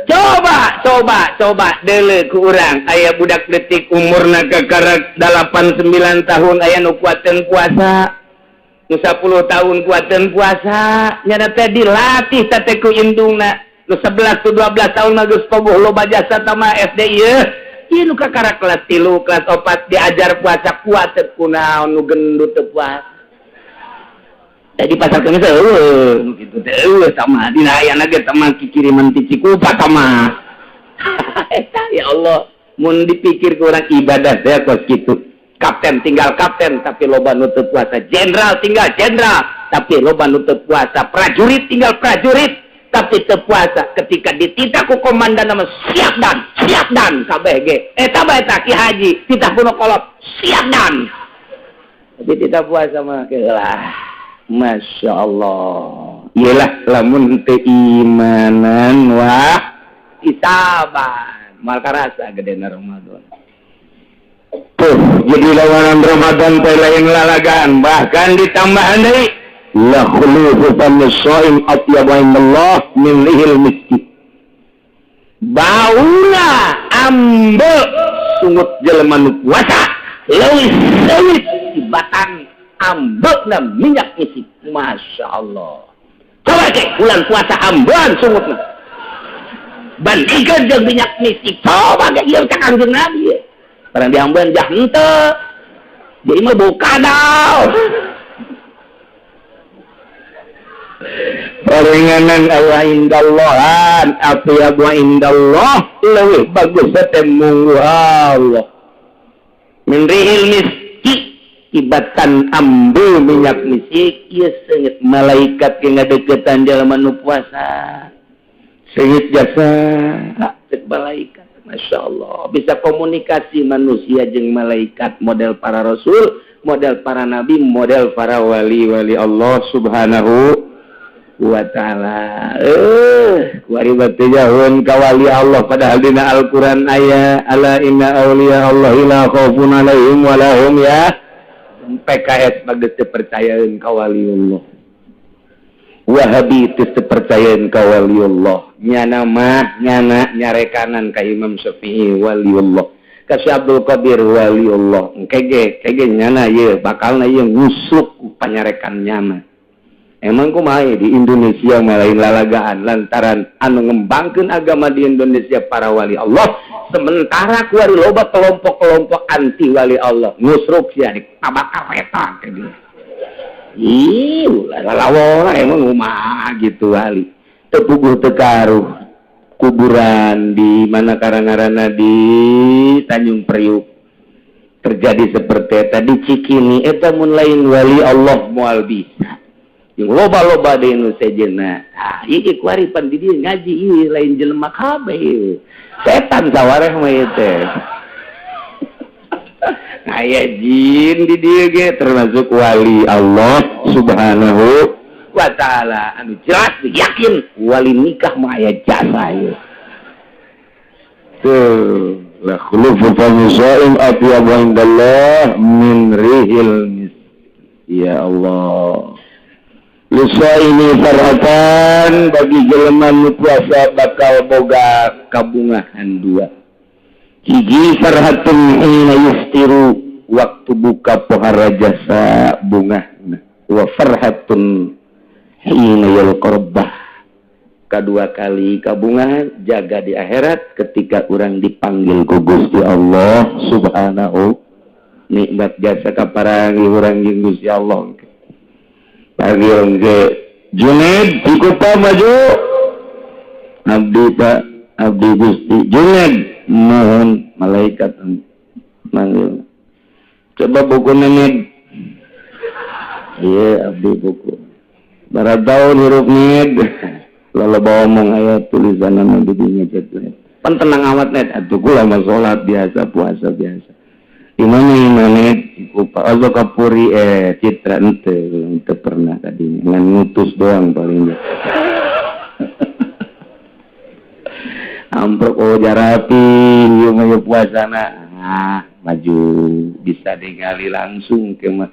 Coba Coba coba deuleu ku urang, aya budak detik umurna kakarak 8 9 tahun, aya nu kuateun puasa, nu 10 tahun kuateun puasa, nyana teh dilatih teh ku indungna. Nu 11 tu 12 tahun mah geus puguh loba jasa tama SD ieu. Ieu nu kakarak kelas 3, kelas 4 diajar puasa kuat teu, kunaon nu gendut teu puasa? Di pasar kemis eueuh nu kitu teh, eueuh sama dina ayana ge teh mah kikiriman ti Cikupa tah. Eta ya Allah, mun dipikir ku urang ibadah teh kos kitu. Kapten tinggal kapten tapi loba nu teu puasa, jenderal tinggal jenderal tapi loba nu teu puasa, prajurit tinggal prajurit tapi teu puasa. Ketika dititah ku komandan nama siap dan siap dan kabeh ge eta bae. Eta ki haji titah ku nu kolot siap dan, tapi tidak puasa mah lah. Masya Allah. Iyalah, lamun teu imanan wah isaban mal karasa gedena Ramadan. Tuh, jadi lawanan Ramadan teh lain lalagaan, bahkan ditambahan deui la khulufu fami shaim atyabu indallah min rihil miski. Bauna ambe sungut jelema nu puasa leuwih seungit tibatan ambekna minyak misik. Masya Allah, coba ke bulan puasa ambean sungutna bandingkan jeung minyak misik, coba ke ieu cak Kangjeng Nabi barang diambean jah henteu, jadi mah bau kadal. Paringanan Allah indallahan atyabu indallah, leuwih bagus teh munggu Allah min rihil miski tibatan ambu minyak misik. Ieu seungit malaikat yang ngadeukeutan jalma nu puasa, seungit jasa cek malaikat. Masya Allah, bisa komunikasi manusia jeung malaikat, model para rasul, model para nabi, model para wali-wali Allah Subhanahu wa ta'ala. Kuari batu jauhun ka wali Allah, padahal dina Al-Quran aya ala inna awliya Allah la khaufun alaihim wa lahum ya. PKS bagus teu percayaeun ka wali Allah, Wahabi teu percayaeun ka wali Allah, nyana mah nyana nyarekanan ka Imam Syafi'i waliullah, ka Syekh Abdul Qadir waliullah. Kege kege nyana ye bakalna ye ngusuk panyarekan nyana. Emang kumaha di Indonesia mah lain lalagaan, lantaran anu ngembangkeun agama di Indonesia para wali Allah, sementara kuari loba kelompok-kelompok anti wali Allah ngusruk sia ditabak kareta kayak. Ih, lalawona emang kumaha gitu wali teu puguh teu karuh. Kuburan di mana karangarana di Tanjung Priuk terjadi seperti tadi Cikini eta, mun lain wali Allah moal bisa. Yang loba-loba di nu sejenna, ah ieu kuari pan di dieu ngaji ieu lain jelema kabeh ieu. Setan sawareh mah ieu teh. Aya jin di dieu ge termasuk wali Allah Subhanahu wa ta'ala anu jelas yakin wali nikah mah aya jasa ieu. Tuh, la khulufu fami shaim atyabu indallah min rihil mis. Ya Allah. Lisaimi farhatan, bagi jelema nu puasa bakal boga kabungahan dua. Hiji, farhatun hina yuftiru, waktu buka pohara jasa bungahna, wa farhatun hina yalqa rabbah, kedua kali kabungahan jaga di akhirat ketika orang dipanggil ku Gusti Allah Subhanahu. Nikmat jasa kaparangi urang jeung Gusti Allah. Panggil ke Juned Cikupa, maju. Abdi Pak, abdi Gusti. Juned, mohon, malaikat manggil. Coba buku nenek. Iya, abdi buku barat tahun huruf ned lalu bawa omong aya tulisan nama di dinya cek. Pan tenang amat net atuh, kula mah salat biasa, puasa biasa. Di mana imane Cikupa atau Kapuri Citra ente ente pernah tadi ngan ngutus doang paling. Amprok oh jarapi ieu mah ieu puasana. Ah, maju bisa ningali langsung ke mah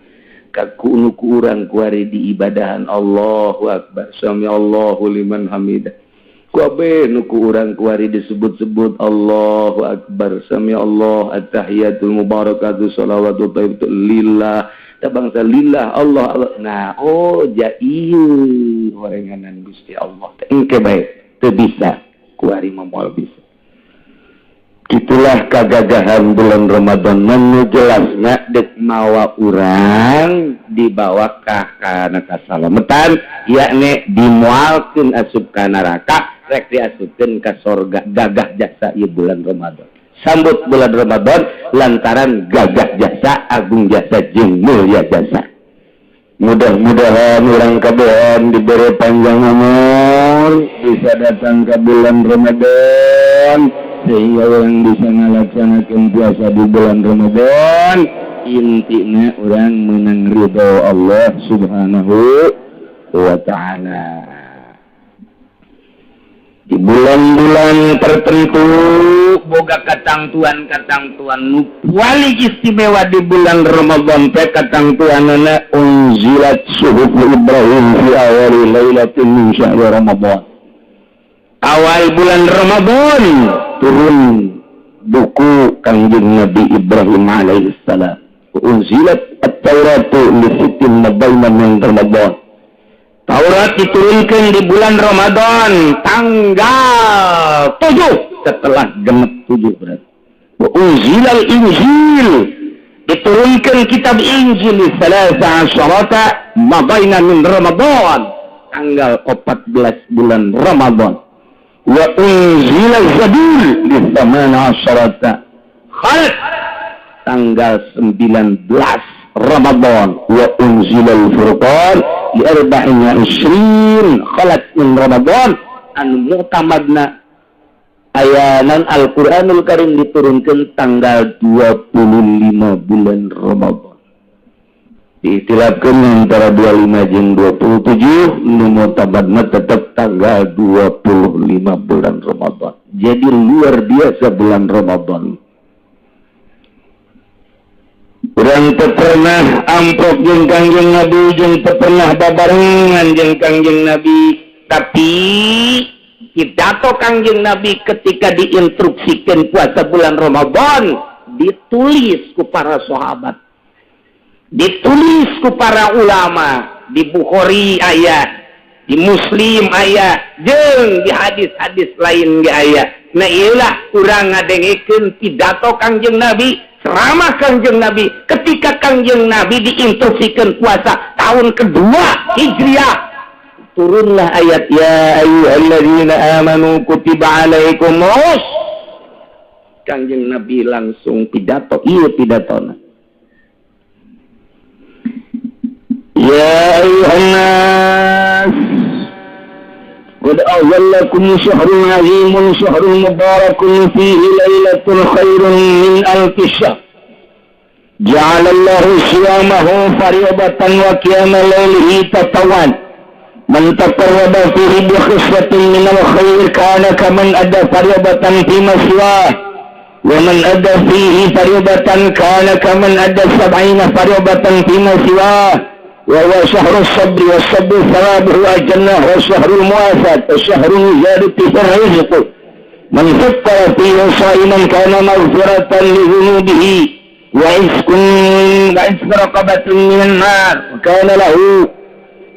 kaku ku urang kuari di ibadahan. Allahu akbar, sami Allahu liman hamidah. Kabeh nu ku urang kuari disebut-sebut Allahu Akbar, sami Allah, at-tahiyatul mubarakatuh, shalawatu thayyibatu lillah, tah bangsa lillah Allah, Allah. Nah, oh ja ieu horenganan Gusti Allah teh engke bae teu bisa kuari mah, moal bisa. Itulah kagagahan bulan Ramadan, nu jelasna dek mawa urang dibawa ka kana kasalametan, yakni dimualkeun asup ka neraka, rek diasupkeun ka sorga. Gagah jasa ieu bulan Ramadan. Sambut bulan Ramadan lantaran gagah jasa, agung jasa, jeung mulia jasa. Mudah-mudahan urang kabehan diberi panjang umur, bisa datang ke bulan Ramadan, sehingga urang bisa ngalaksanakan puasa di bulan Ramadan. Intinya urang menang ridho Allah Subhanahu wa Ta'ala. Di bulan-bulan tertentu boga katangtuan-katangtuan nu paling istimewa. Di bulan Ramadan teh katangtuanana unzilat suhuf Ibrahim fi awali lailatin min syahri Ramadan. Awal bulan Ramadan turun buku Kangjeng Nabi Ibrahim alaihissalam. Unzilat at-Tauratu li sittin mabaina min Ramadan. Taurat diturunkan di bulan Ramadan tanggal 7, setelah genep 7 berarti. Wa unzilal Injil, diturunkan kitab Injil, salasa asyarata mabaina min Ramadan, tanggal 14 bulan Ramadan. Wa unzila Zabur di thamana asyarata khalq, tanggal 19 Ramadan. Wa unzila al-Furqan li arba'in wa isrin khalat min Ramadan. Anu mu'tamadna ayanan Al-Qur'anul Karim diturunkan tanggal 25 bulan Ramadan. Diikhtilafkan antara 25 jeung 27, nu mu'tamadna tetap tanggal 25 bulan Ramadan. Jadi luar biasa bulan Ramadan. Urang teu pernah amprok jeung Kangjeng Nabi, jeung teu pernah babarengan jeung Kangjeng Nabi, tapi pidato Kangjeng Nabi ketika diinstruksikan puasa bulan Ramadan ditulis ku para sahabat, ditulis ku para ulama. Di Bukhari aya, di Muslim aya, jeung di hadis-hadis lain ge aya. Nah, iyalah urang ngadengekeun pidato Kangjeng Nabi, ceramah Kangjeng Nabi ketika Kangjeng Nabi diinstruksikan puasa tahun kedua Hijriah. Turunlah ayat ya ayyuhalladzina amanu kutiba alaikumus. Kangjeng Nabi langsung pidato, iya pidatona. Ya ayyuhan nas, قد أظلكم شهر عظيم، شهر مبارك، فيه ليلة خير من ألف شهر. جعل الله صيامه فريضة وقيام ليله تطوعا. من تقرب فيه بخصلة من الخير كان كمن أدى فريضة فيما سواه، ومن أدى فيه فريضة كان كمن أدى 70 فريضة فيما سواه. وهو شهر الصبر، والصبر ثوابه الجنة، وشهر المواساة، وشهر زيادة في الرزق. من فطر فيه صائما كان مغفرة لذنوبه وعتق رقبة من النار، وكان له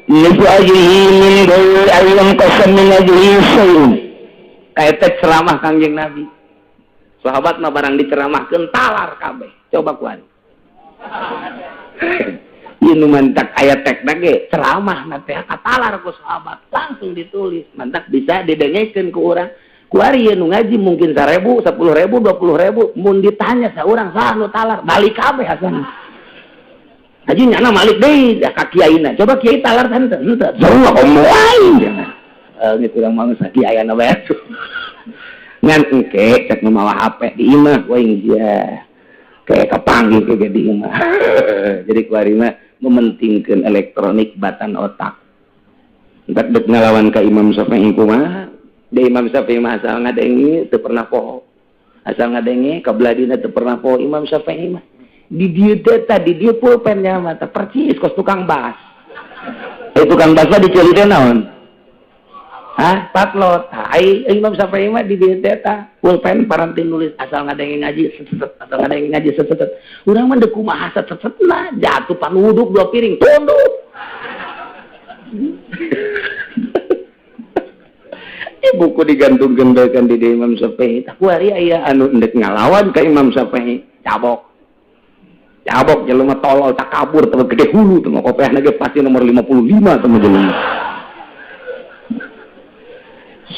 مثل أجره من غير أن ينقص من أجره شيء. Kayak ceramah Kangjeng Nabi, sahabat mah barang diceramahkeun talar kabeh. Coba kuari. Ieu nu mantak aya tek ge ceramah na teh katalar ku sahabat, langsung ditulis, mantak bisa didengekeun ku urang kuari. Ieu nu ngaji mungkin 1000, 10.000, 20.000. Mun ditanya saurang saha nu talar, balik kabeh asana. Haji nyana malik deui ya ka kiaina. Coba kiai talar teh henteu? Seru komo aing. Eh, geus urang mah geus kiai aya bae. Ngan engke cek nu mawa HP di imah waing sia. Kayak kapanggih ke di imah. Jadi kuari mah mementingkan elektronik batan otak. Entar dek ngalawan ka Imam Syafi'i kumaha? De Imam Syafi'i mah asal ngadenge teu pernah poho. Asal ngadenge kabeladina teu pernah poho Imam Syafi'i mah. Di dieu teh tadi dieu pulpennya mah teh percis kos tukang bas. Eh, tukang bas mah diceuli teh naon? Hah, patlot. Ai Imam Syafi'i mah di dieu teh eta pulpen paranti nulis asal ngadenge ngaji set, asal ngadenge ngaji set set. Urang mah deuk kumaha set set lah, jatuh panuduk dua piring, tunduk. Buku digantungkeun bae kan di Imam Syafi'i. Tah kuari aya anu endek ngalawan ka Imam Syafi'i, cabok. Cabok jelema tolol takabur teu gede hulu teu kopeahna ge pasti nomor 55 teu jelema.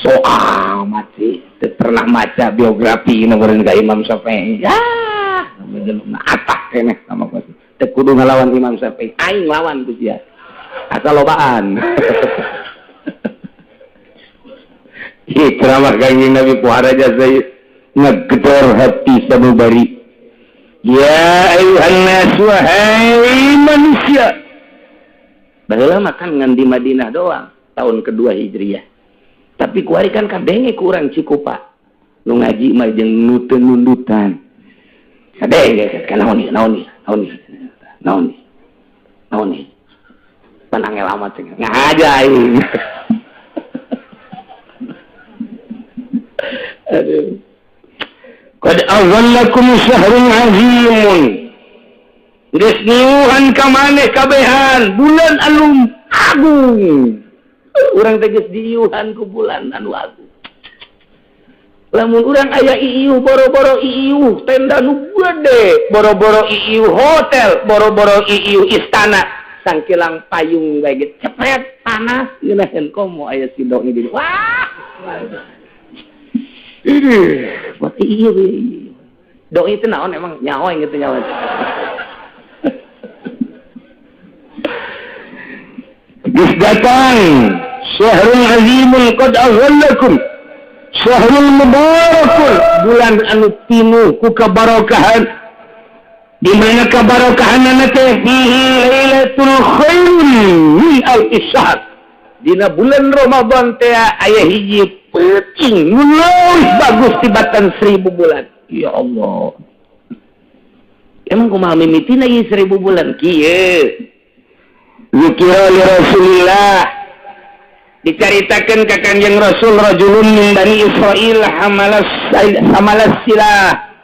So amat sih, teu pernah maca biografi nomor ka Imam Syafi'i. Ya, jelema atak keneh sama ku. Teu kudu ngalawan Imam Syafi'i, aing lawan ku sia. Asal lobaan. Ceramah Kangjeng Nabi puara jasa ngegedor hati sanubari. Ya ayuhan nas, wahai manusia. Baheula mah kan ngan di Madinah doang tahun kedua Hijriah. Tapi kuari kan kadenge ku urang Cikupa. Nu ngaji mah jeung nu teu nundutan. Kadenge kan naon ieu, naon ieu, naon ieu, naon ieu. Naon ieu. Pan angel amat cenah. Ngaja aing. Aduh. Qad azallakum syahrun azimun. Geus niuhan ka maneh kabehan bulan anu agung. Urang teh geus diiuhan ku bulan anu agung. Lamun urang aya iiuh boro-boro iiuh tenda nu gede, boro-boro iiuh hotel, boro-boro iiuh istana, sangkilang payung bae ge cepet panas ngeunaheun komo aya sido di wah. Ini buat iya doi itu naon emang nyawa yang gitu nyawa. Geus datang syahrul azimun qad azallakum syahrul mubarakun, bulan anu pinuh ku kabarokahan. Di mana kabarokahanna teh fihi lailatul khairun min alfi syahr. Dina bulan Ramadan teh aya hiji peuting nu leuwih bagus tibatan 1000 bulan. Ya Allah. Emang kumaha mimitina ieu 1000 bulan kieu? Zikira li Rasulillah, dicaritakeun ka Kangjeng Rasul rajulun min Bani Israil hamalas silah.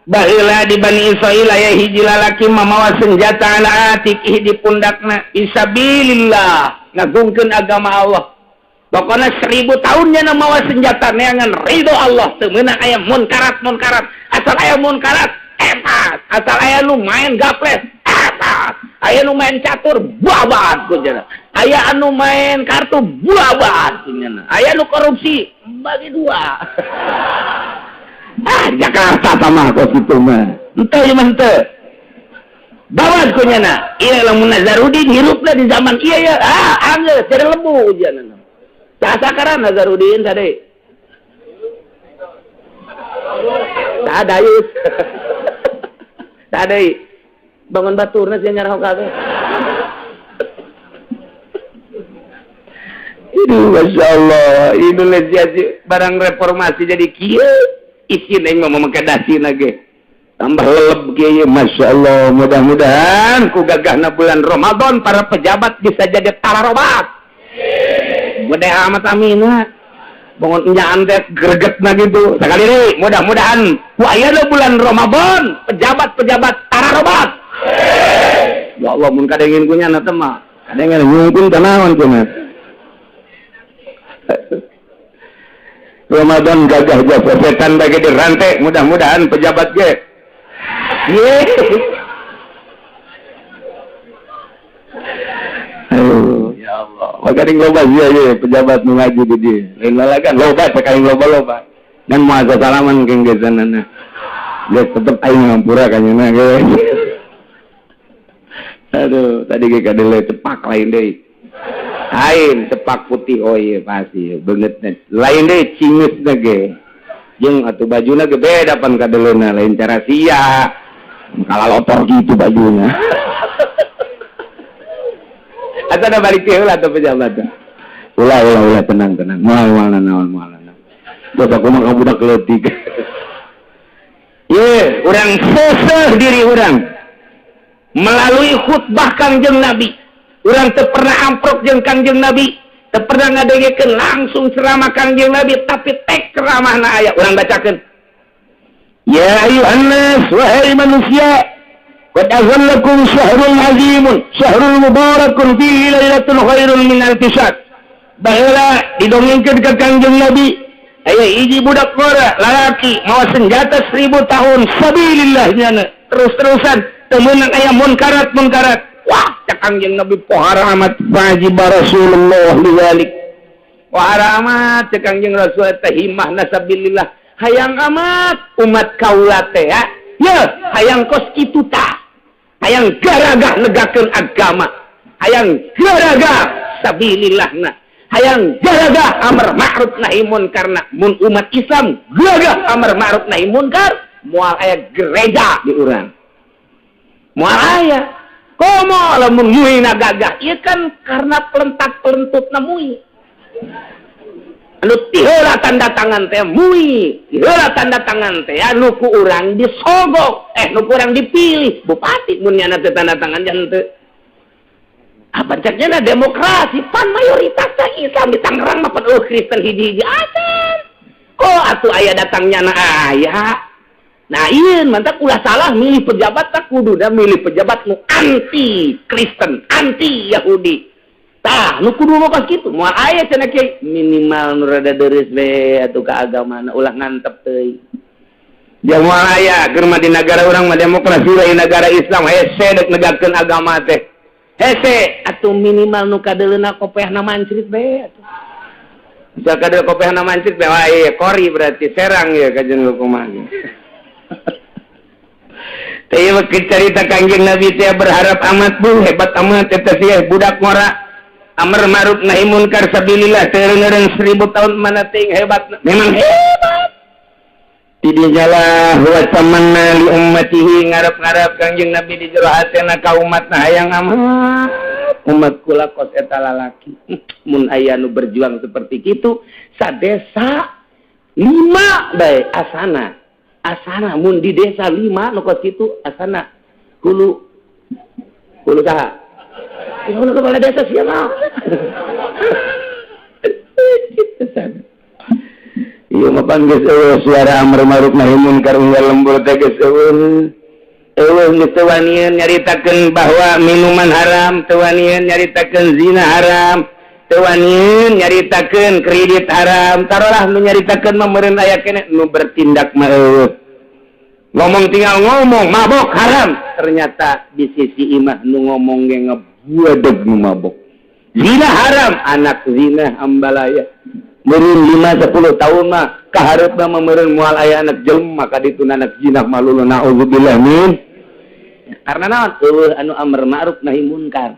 Baheula di Bani Israil aya hiji lalaki mamawa senjata ala atiqih di pundakna fisabilillah, ngagungkeun agama Allah. Pokoknya 1000 tahunnya mawa senjata neangan ridho Allah, teu meunang aya munkarat munkarat, asal aya munkarat epat, asal aya nu main gaples epat, aya nu main catur babat kunyana, aya anu main kartu babat kunyana, aya nu korupsi bagi dua. Ah, Jakarta sama kos kitu mah. Henteu ieu mah henteu. Babat kunyana. Ieu lamun Nazarudin hirupna di zaman ieu ya, ah anggeus jadi lebu ujianna. Sakaran Nazarudin tadi. Sadayus. Sadai. Bangun baturna sia nyarah kabeh. Ini Masya Allah, Indonesia barang reformasi jadi kieu isin aing mah make dasi ge. Tambah leleb kieu Masya Allah, mudah-mudahan ku gagahna bulan Ramadan para pejabat bisa jadi tararobat. Gede amat amina. Bangun enyaan teh gregetna gitu. Sekali deui mudah-mudahan ku ayeuna bulan Ramadan pejabat-pejabat tararobat. Ya Allah mun kadengin ku nyana teh mah. Kadengin nyungkun teh naon kumaha. Ramadan gagah jasa setan bagi dirantai, mudah-mudahan pejabat ge. Ye. Aduh, ya Allah. Maka ding loba sia ye pejabat nu ngaji di dieu. Lain lalagan loba teh kaing loba-loba. Dan moal salaman keng gesanana. Geus tetep aing ngampura ka nyeuna ge. Aduh, tadi ge kadele cepak lain deui. Lain cepak putih, oh iya pasti beungeutna. Lain deui cingeusna ge. Jeung atuh bajuna ge beda pan kadeleuna, lain cara sia. Kalalotor gitu bajuna. Atau ada balik teh heula atuh pejabat. Ulah ulah ulah tenang tenang. Moal moal naon moal naon. Bos aku mah budak leutik. Ye, urang seseh diri urang melalui khutbah Kangjeng Nabi. Urang teu pernah amprok jeung Kangjeng Nabi, Teu pernah ngadengekeun langsung ceramah Kangjeng Nabi, tapi tek ceramahna aya urang bacakeun. Ya ayyuhan wahai manusia, qad azallakum syahrul azimun, syahrul mubarakun fihi lailatun khairun min alfi syahr. Baheula didongengkeun ka Kangjeng Nabi, aya hiji budak ngora lalaki mawa senjata 1000 tahun sabilillah nyana terus-terusan teu meunang aya munkarat munkarat. Wah, cak Kangjeng Nabi, pohara amat. Fa'ajiba Rasulullah lidzalik. Pohara amat cek Kangjeng Rasul teh, himmahna sabilillah. Hayang amat umat kaula teh ya, ya hayang kos kitu tah, hayang garagah negakeun agama, hayang garagah sabilillahna, hayang garagah amar ma'ruf nahi munkar. Mun umat Islam gagah amar ma'ruf nahi munkar, moal aya gereja di urang, moal aya. Komo lamun muina gagah ieu kan karena pelentat-pelentutna mui anu tiheula tanda tangan teh, mui tiheula tanda tangan teh, anu ku urang disogok, eh, nu ku urang dipilih bupati. Mun nyana teh tanda tangan jangan teu apa caknya demokrasi, pan mayoritas teh Islam di Tangerang mah, pan eueuh Kristen hiji-hiji acan. Kok atuh aya datangnya na aya. Nah, iya, mantap, ulah salah milih pejabat, tak kudu dah milih pejabat nu anti Kristen, anti Yahudi. Tah, nu kudu mah pas kitu. Moal aya cenah kiai, minimal nu rada deureuh we atuh ka agamana, ulah ngantep teuing. Dia moal aya keur mah di negara urang mah demokrasi lain negara Islam, hese dek negakeun agama teh. Hese atuh, minimal nu kadeuleuna kopeahna mancrit bae atuh. Bisa kadeul kopeahna mancrit bae, wah iya kori berarti serang ya kajian kumaha. Teh mah cerita Kangjeng Nabi teh berharap amat, bu hebat amat eta sih budak ngora amar ma'ruf nahi munkar sabilillah teu 1000 tahun mana ting hebat, memang hebat. Tidinya lah wa tamanna li ummatihi, ngarep-ngarep Kangjeng Nabi di jero hatena ka umatna, hayang amat umat kula kos eta lalaki. Mun aya nu berjuang seperti kitu sadesa lima bae, asana asana mun di desa lima nu kos kitu, asana hulu hulu saha? Ya, hulu kepala desa siapa? Kitu sana. Iya mah pan geus eueuh suara amar ma'ruf nahi munkar unggal lembur teh geus eueuh. Eueuh, geus teu wanian nyaritakeun bahwa minuman haram, teu wanian nyaritakeun zina haram, teu wanian nyaritakeun kredit haram. Tarolah nu nyaritakeun mah meureun aya keneh, nu bertindak mah eueuh. Ngomong tinggal ngomong mabok haram, ternyata di sisi imah nu ngomong ge ngebuadeg nu mabok. Zina haram, anak zina ambalaya. Meureun 5 10 tahun mah kahareup mah meureun moal aya anak jelema ka ditu anak zina malulu, naudzubillah min. Karena naon? Eueuh anu amar ma'ruf nahi munkar.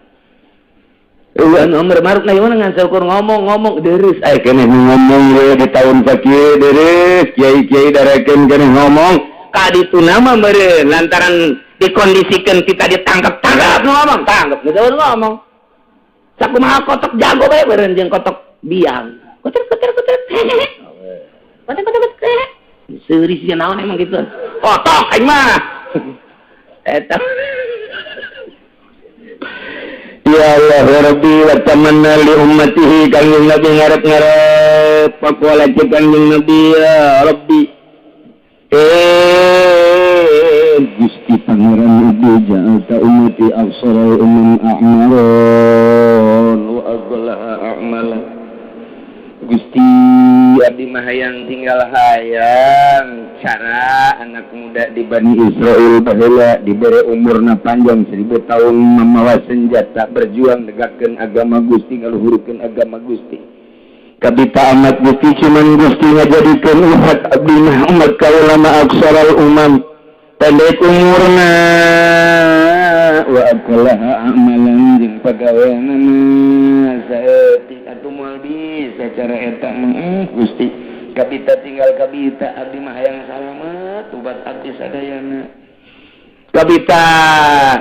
Eueuh anu amar ma'ruf nahi munkar, ngan saukur ngomong-ngomong Deres aya keneh nu ngomong we di tahun sakieu, deres kiai-kiai darekeun keneh ngomong. Ka ditu nama meureun lantaran dikondisikan kita ditangkap, tangkap nu ngomong, tangkap nu ngomong. Sakumaha kotok jago bae meureun jeung kotok biang. Kotor kotor kotor. Kotor kotor kotor. Seuri sia naon emang gitu. Kotok aing mah. Eta. Ya Allah ya Rabbi, wa tamanna li ummatihi, Kangjeng Nabi ngarep-ngarep. Faqala, cek Kangjeng Nabi, ya Rabbi, eh Gusti Pangeran Ibu, ja'alta ummati aqsaral umam a'maron wa aghlaha a'mala. Gusti, abdi mah hayang tinggal hayang cara anak muda di Bani Israel baheula diberi umurna panjang 1000 tahun memawa senjata berjuang negakkeun agama Gusti, ngaluhurkeun agama Gusti. Kabita amat Gusti, cuman Gusti ngajadikeun umat abdi mah, umat kaula mah aqsaral umam, pendek umurna, wa aqallaha amalan, jeung pagaweanana saeutik. Atuh moal bisa cara eta mah, Gusti. Kabita tinggal kabita abdi mah hayang salamet umat abdi sadayana. Kabita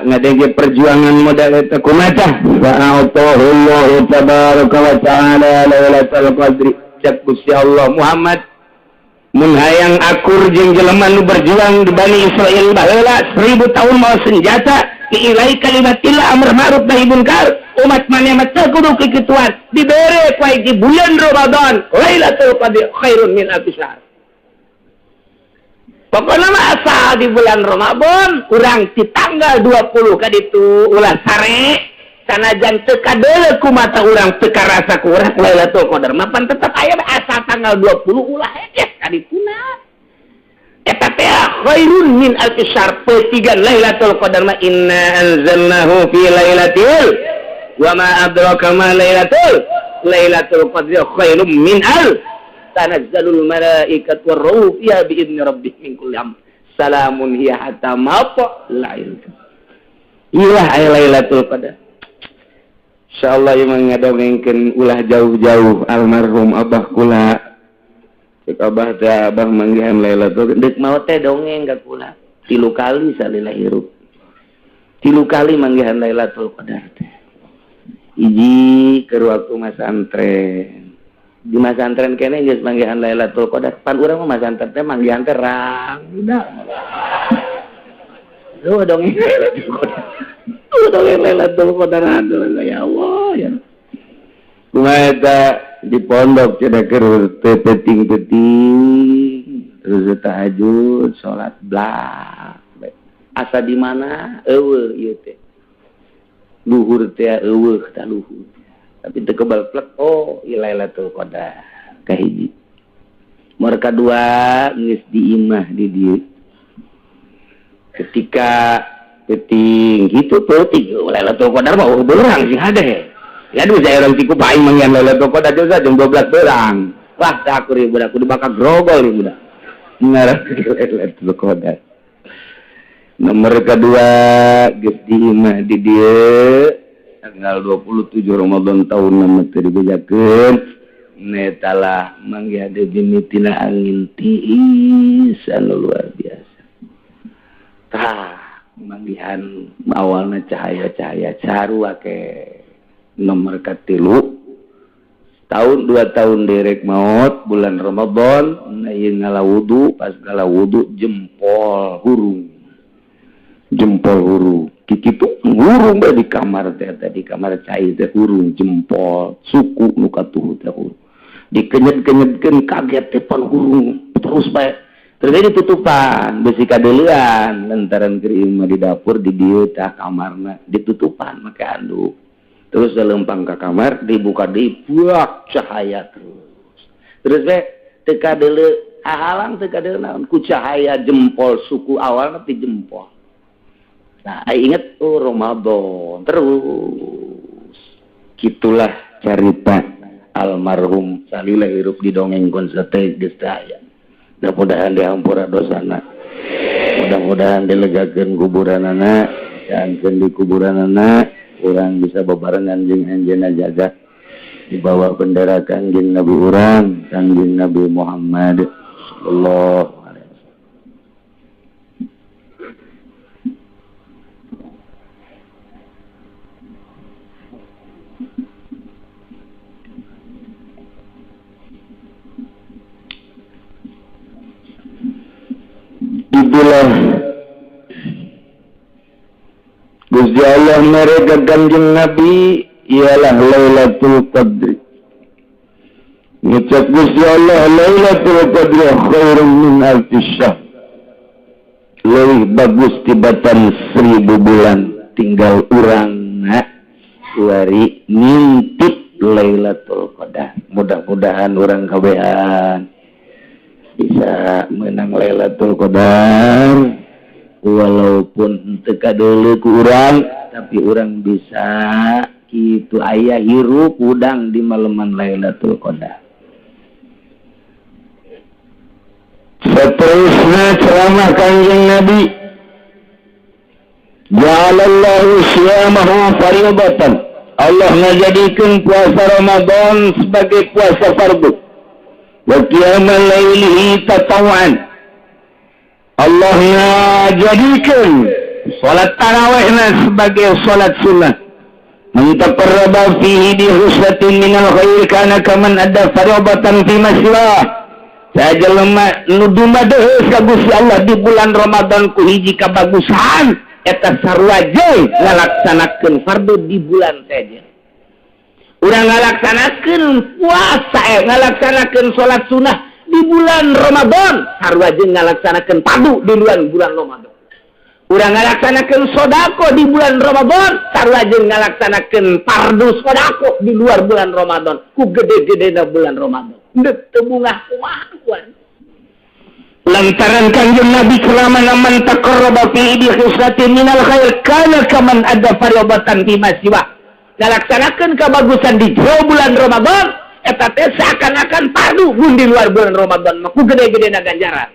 ngadenge perjuangan modal eta kumaha tah? Fa'atahu Allahu tabaraka wa ta'ala lailatul qadri. Cek Gusti Allah, Muhammad, mun hayang akur jeung jelema nu berjuang di Bani Israel baheula 1000 tahun mawa senjata diilai kalimatillah, amar ma'ruf nahi munkar. Umat maneh mah teu kudu kikituan, dibere ku di bulan Ramadan Lailatul Qadar khairun min alfi syahr. Pokoknya mah asal di bulan Ramadan urang di tanggal 20 kaditu ulah sare, sanajan teu kadeuleu ku mata urang, teu karasa ku urang Lailatul Qadar mah pan tetep aya. Asal tanggal 20 ulah hegeh kadituna. Eta teh khairun min alfi syahr. Petigan Lailatul Qadar mah inna anzalnahu fi lailatul, wa ma adraka ma lailatul qadri, khairum min al tanazzalul malaikatu warruhu fiha bi idni rabbihim min kulli amr, salamun hiya hatta matla'il. Ilah aya Lailatul Qadar. Insyaallah ieu mah ngadongengkeun ulah jauh-jauh almarhum abah kula. Cek abah teh, abah manggihan Lailatul deuk maot teh dongeng ka kula tilu kali salila hirup, tilu kali manggihan Lailatul Qadar teh. Hiji keur waktu masantren, di masantren kene geus manggihan Lailatul Qadar. Pan urang mah masantren teh manggihan teh rangda. Lu dongeng Lailatul Qadar. Lu dongeng Lailatul Qadar, aduh ya Allah ya. Kumaha eta di pondok cenah keur teu peuting-peuting terus tahajud salat blak asa di mana eueuh ieu teh luhur teh, eueuh tah luhur tapi teu kebal plek. Oh, ieu Lailatul Qadar kahiji. Nomor kadua geus di imah di dieu ketika peuting gitu, peuting Lailatul Qadar mah beurang sing hade ya. Aduh, saya orang tiku paing manggihan Lailatul Qadar juga jam 12 berang. Wah, teh aku ribu budak kudu bakal grogol nih budak ngarah Lailatul Qadar. Nomor kedua geus di imah di dieu tanggal 27 Ramadan tahun nama teu dibejakeun, netalah manggihan mimitina angin tiis anu luar biasa. Tah, manggihan awalna cahaya-cahaya sarua ke. Nomor katilu, tahun 2 tahun derek maut bulan Ramadan, nah ieu ngala wudu, pas ngala wudu jempol hurung, jempol hurung kitu hurung bae di kamar teh. Di kamar cai teh hurung jempol suku nu katuhu teh hurung, dikenyet-kenyetkeun kaget teh pan hurung terus bae. Terus ditutupan besi kadeuleuan lantaran keur imah di dapur di dieu tah kamarna ditutupan make anduk. Terus lempang ke kamar dibuka, dibuak cahaya terus terus be teu kadeuleu halang, teu kadeuleu naon ku cahaya jempol suku awal ti jempol. Nah, inget, oh, Ramadan terus. Gitulah cerita almarhum salila hirup di dongeng sate geus teu aya. Mudah-mudahan dihampura dosana, mudah-mudahan dilegakeun kuburanana, jangan di kuburanana urang bisa bebarengan jeung anjeunna jaga di bawah bendera Kangjeng Nabi urang, Kangjeng Nabi Muhammad sallallahu alaihi wasallam. Itulah Gusti Allah mereka Kanjeng Nabi ialah Lailatul Qadri. Ngucap Gusti Allah Lailatul Qadri khairum min alfi syahr. Lebih bagus tibatan 1000 bulan. Tinggal urang nak wari ngintip Lailatul Qadar. Mudah-mudahan urang kabehan bisa menang Lailatul Qadar, walaupun teu kadeuleu ku urang, tapi urang bisa itu aya hirup udang di malaman Lailatul Qadar. Seterusnya ceramah Kanjeng Nabi, Ja'alallahu siyamahu fariidatan. Allah ngajadikeun puasa Ramadan sebagai puasa fardu. Wa qiyamal lailihi tatawwan. Allah ngajadikeun salat tarawihna sebagai salat sunnah. Man taqarraba fihi bi khuslatin minal khair kana kaman adda fariidatan fi ma siwah. Saha jelema nu dumadeus ka Gusti Allah di bulan Ramadan ku hiji kabagusan, eta sarua jeung ngalaksanakeun fardu di bulan sejen. Urang ngalaksanakeun puasa, ngalaksanakeun salat sunnah di bulan Ramadan sarua jeung ngalaksanakeun fardu di bulan bulan Ramadan. Urang ngalaksanakeun sodako di bulan Ramadan sarua jeung ngalaksanakeun fardu sodako di luar bulan Ramadan. Ku gede-gedena bulan Ramadan, ndek teu bungah kumaha kuan? Lantaran Kanjeng Nabi ceramah, "Man taqarraba fi bi khislatin minal khair kana kaman adda fardatan fi ma siwa." Ngalaksanakeun kebagusan di jero bulan Ramadan eta teh seakan-akan fardu mun di luar bulan Ramadan mah, ku gede-gedena ganjaran.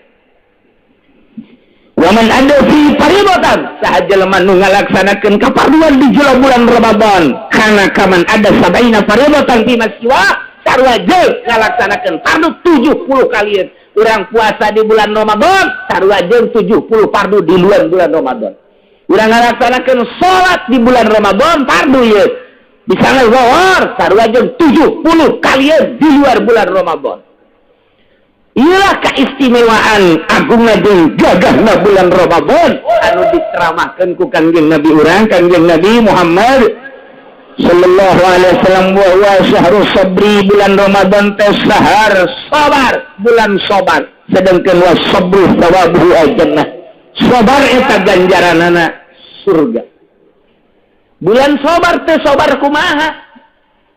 "Wa man adda fi fardatan", saha jelema nu ngalaksanakeun kafarduan di jero bulan Ramadan, kana kaman adda sab'ina fardatan fi ma siwa, sarua jeung ngalaksanakeun fardu 70 kalian. Urang puasa di bulan Ramadan sarua jeung 70 fardu di luar bulan Ramadan. Urang ngalaksanakeun salat di bulan Ramadan fardu ye, bisa zuhur, sarua jeung 70 kalian di luar bulan Ramadan. Inilah keistimewaan agungna jeung gagahna bulan Ramadan anu diceramahkeun ku Kangjeng Nabi urang, Kangjeng Nabi Muhammad sallallahu alaihi wasallam. "Wa huwa syahrus sabri", bulan Ramadan teh sahar sabar, bulan sabar. Sedangkan "wa sabru thawabuhu al-jannah", sabar eta ganjaranana surga. Bulan sabar teh sabar kumaha?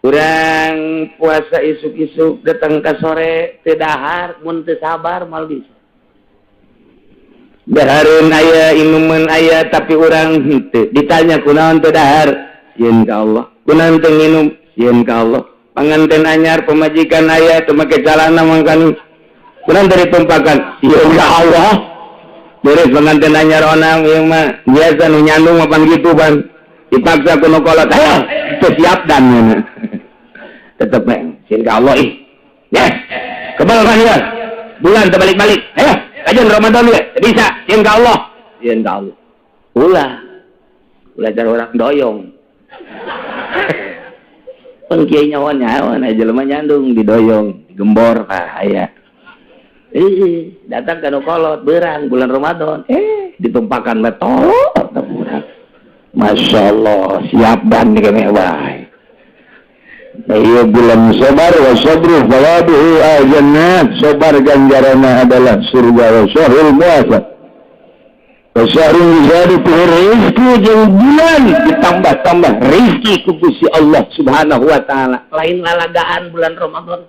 Urang puasa isuk-isuk datang ke sore teu dahar, mun teu sabar moal bisa. Dahareun aya, inuman aya, tapi urang henteu. Ditanya, "Kunaon teu dahar?" "Sieun ka Allah." "Kunaon teu nginum?" "Sieun ka Allah." Panganten anyar, pemajikan aya, teu make calana mangkani. "Kunaon teu ditumpakan?" "Sieun ka Allah." Beres pengantin anyar onang ieu mah biasa nu nyandung mah pan gitu pan. Dipaksa ku nu kolot, ayo teu siap dan tetep we sieun ka Allah ih. Yes. Kebal kan ya. Bulan terbalik-balik. Ayo, kajian Ramadan ya. Bisa, sieun ka Allah. Sieun ka Allah. Ulah. Ulah cara orang doyong. Pun kiai nyawa nyawa, nah jelema nyandung didoyong, digembor ah aya. Ih, datang ke kolot berang bulan Ramadan, ditumpakan metol urang. Masya Allah, siap dan nih kene wae. Iya, bulan sabar. "Wa sabru thawabuhu al-jannah", sabar ganjarannya adalah surga. "Wa syahrul muwafaq wa syahrul yuzadu fihi rizqu", jeung bulan ditambah-tambah rizki ku Gusti Allah Subhanahu wa taala. Lain lalagaan bulan Ramadan.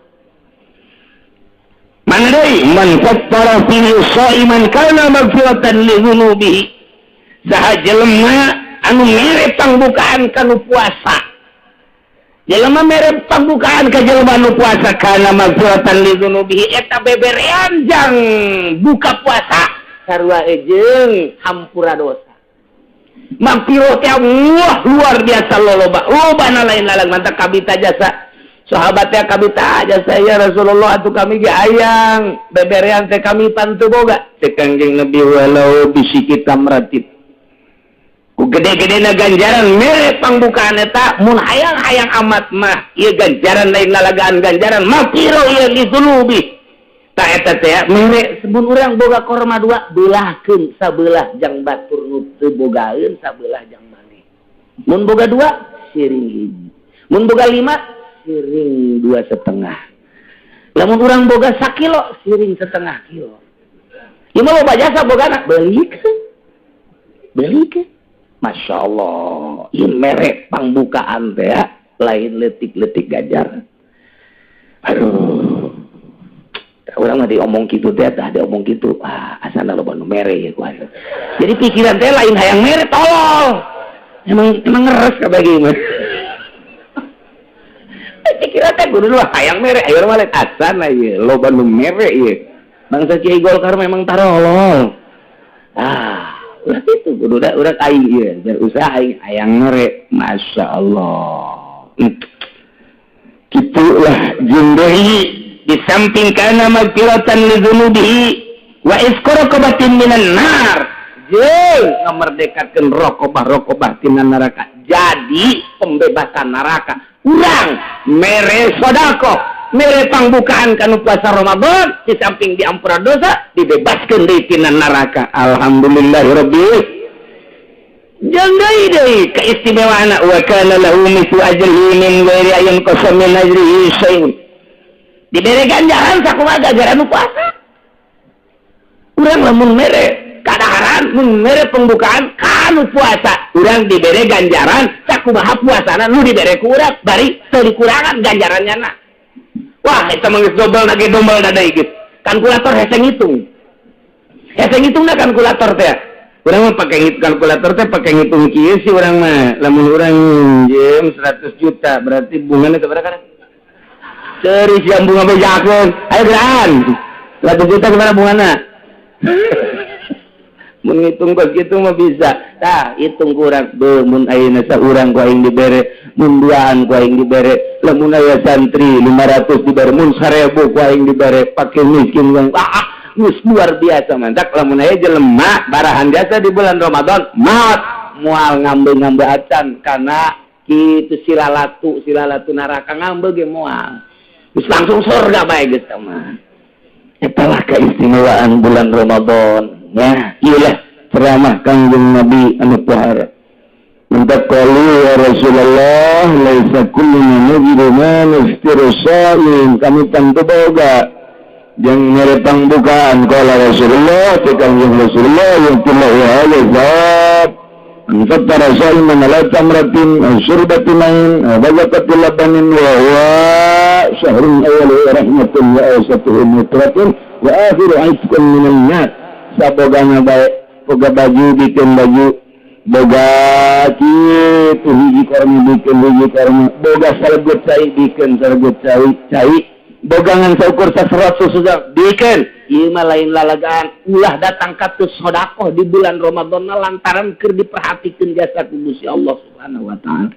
Mana deui? "Man fattara fihi shaiman kana maghfiratan li dzunubihi", saha jelema anu mere pangbukaan kanu puasa, jelema mere pangbukaan ka jelema anu puasa, "kana maghfiratan li dzunubihi", eta beberean jang buka puasa sarua jeung hampura dosa. Magfirah teh wah luar biasa loloba lobana, lain lalang mantap. Kabita jasa sahabatnya, kabita jasa, "Ya Rasulullah, atuh kami ge hayang beberean teh, kami pan teu boga." Cek Kangjeng Nabi, "Walau bisyiqqi tamratin." Ku gede-gedena ganjaran mere pangbukaan eta, mun hayang-hayang amat mah ieu ganjaran lain lalagaan, ganjaran magfirah ieu li dzunubi. Ta eta teh mere sebun urang boga korma dua, belahkeun sabelah jang batur nu teu bogaeun, sabelah jang maneh. Mun boga dua, siring hiji. Mun boga lima, siring 2,5. Lamun urang boga sakilo, siring setengah kilo. Ieu mah loba jasa bogana, belikeun, belikeun. Masya Allah, ieu mere pangbukaan teh ya, lain letik-letik ganjaran. Aduh, urang mah diomong kitu teh, tah diomong kitu, ah asana loba nu mere ya ku. Jadi pikiran teh lain hayang mere, tolol. Emang emang ngeres kabeh mah. Pikiran teh kudu hayang mere, ayo mah asana ieu loba nu mere ieu. Bangsa Kiai Golkar memang tarolol. Ah, ulah itu kudu da urang aing ieu biar usaha aing hayang mere. Masya Allah. Gitulah jeung deui di samping "kana magfiratan li dzunubihi wa itqu raqabatin minan nar", jeung ngamerdekakeun raqabah-raqabah tina neraka. Jadi pembebasan neraka. Urang mere sodako, mere pangbukaan kanu puasa Ramadan, di samping diampura dosa, dibebaskan dari tina neraka. Alhamdulillahirabbil. Jeung deui deui keistimewaan, wa kana lahu mithlu ajrihi min ghairi an yanqasa min ajrihi syai'un. Dibere ganjaran sakumaha gara nu puasa. Urang lamun mere kadaharan, mun mere pembukaan kanu puasa, urang dibere ganjaran sakumaha puasana nu dibere ku urang, bari teu dikurangan ganjarannya na. Wah, eta mah geus dobel nage dombal dada geus. Kalkulator hese ngitung. Hese ngitungna kalkulator teh. Urang mah pakai kalkulator teh pakai ngitung kieu sih urang mah. Lamun urang minjem 100 juta berarti bunganya sabaraha kan? Serius yang bunga bejakeun. Ayo geran. 100 juta gimana bungana? Mun ngitung kos kitu mah bisa. Tah, hitung kurang. Beuh, mun ayeuna saurang ku aing dibere, mun duaan ku aing dibere, lamun aya santri 500 dibere, mun 1000 ku aing dibere, pake miskin bang. Ah, geus luar biasa mantak lamun aya jelema barahan jasa di bulan Ramadan, maot moal ngambe-ngambe acan karena kitu silalatu silalatu neraka ngambe ge moal. Geus langsung surga bae geus mah. Eta lah keistimewaan bulan Ramadan. Ya, iyalah ceramah Kangjeng Nabi anu pohara. Minta qalu ya Rasulullah, laisa kulluna najidu ma nuftiru sha'im. Kami tentu boga yang mere pangbukaan. Qala Rasulullah, ti Kangjeng Rasulullah, yu'tillahu hadza thawab man fattara sha'iman ala tamratin aw syurbati ma'in aw bazaqati labanin, wa huwa syahrun awwaluhu rahmatun wa awsatuhu maghfiratun wa akhiru 'itqun minan nar. Sabogana bae, boga baju bikin baju, boga kitu hiji korma bikin hiji korma, boga salegut cai bikin salegut cai cai, bogangan saukur saserot susu bikin. Ieu mah lain lalagaan. Ulah datang katus sedekah di bulan Ramadan lantaran keur diperhatikeun jasa ku Gusti Allah Subhanahu wa taala.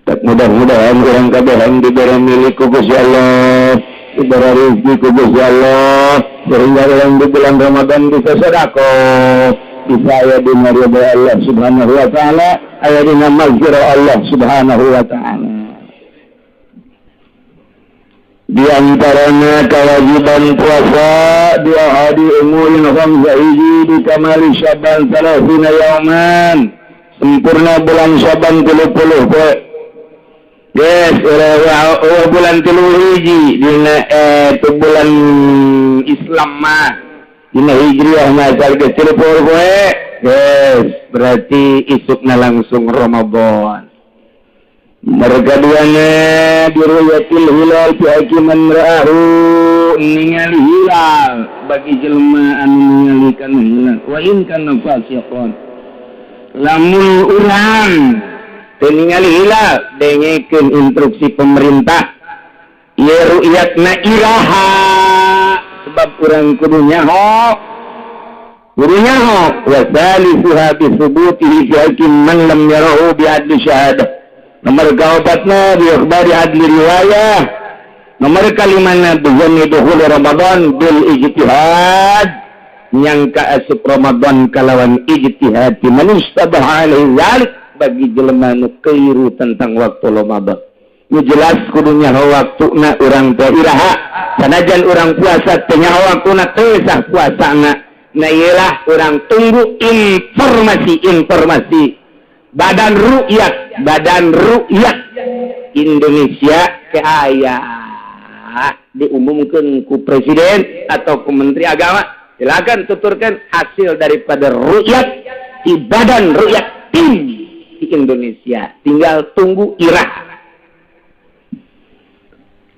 Tak mudah-mudahan urang kabeh diberi milik ku Gusti Allah, diberi rezeki ku Gusti Allah, sehingga orang di bulan Ramadan bisa sedekah, bisa aya dina ridha Allah Subhanahu wa taala, aya dina maghfirah Allah Subhanahu wa taala. Di antaranya kewajiban puasa di ahadi umurin khamsa, hiji di kamali Syaban 30 yauman, sempurna bulan Syaban 30 poe. Yes, oh, bulan 31 dina itu bulan Islam mah, dina Hijriah mah asal geus 30 poe. Yes, berarti isukna langsung Ramadan. Mereka duanya biruyatil hilal fi haqqi man ra'ahu, ningali hilal bagi jelema anu ningali kana hilal, wa in kana fasiqan. Lamun urang teu ningali hilal, dengekeun instruksi pemerintah ieu ru'yatna iraha, sebab urang kudu nyaho, kudu nyaho. Wa salisuha bi thubutihi fi haqqi man lam yarahu bi adli syahadah. Nomor kaopatna bi ikhbari adli riwayah. Nomor kalimana bizanni dukhul Ramadan bil ijtihad, nyangka asup Ramadan kalawan ijtihad man istabaha alaihi zalik, bagi jelema nu keliru tentang waktu Ramadan. Nu jelas kudu nyaho waktuna urang teh iraha. Sanajan urang puasa teu nyaho waktuna, teu sah puasana. Nah, iyalah urang tunggu informasi-informasi Badan Rukyat, Badan Rukyat Indonesia ke aya diumumkan ku presiden atau ku menteri agama, silakan tuturkan hasil daripada rukyat di Badan Rukyat tim di Indonesia, tinggal tunggu irah.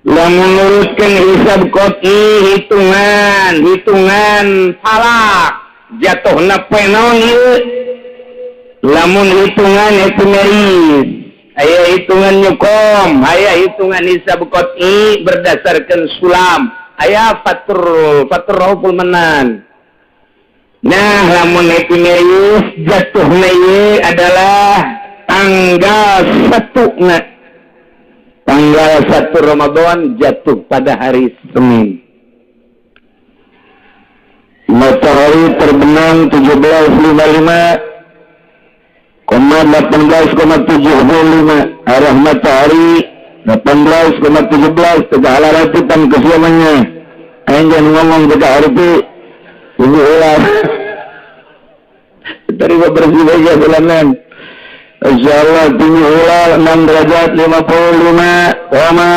Lamun menurutkan hisab qot'i, hitungan hitungan falak, jatuhna poe naon ieu? Lamun hitungan epimeris, aya hitungan Newcomb, aya hitungan hisab qot'i berdasarkan sulam, aya fatur fatur Rauful Manan. Nah, lamun epimeris jatuhna ieu adalah tanggal 1. Nah, tanggal 1 Ramadan jatuh pada hari Senin. Matahari terbenam 17.55 koma 18,75, arah matahari 18,17. Tegak ratipan kesiamannya. Aing jangan ngomong tegak hari ini ulah. Terima bersih aja bulanan. Insyaallah tinggi hilal 6 derajat 55 koma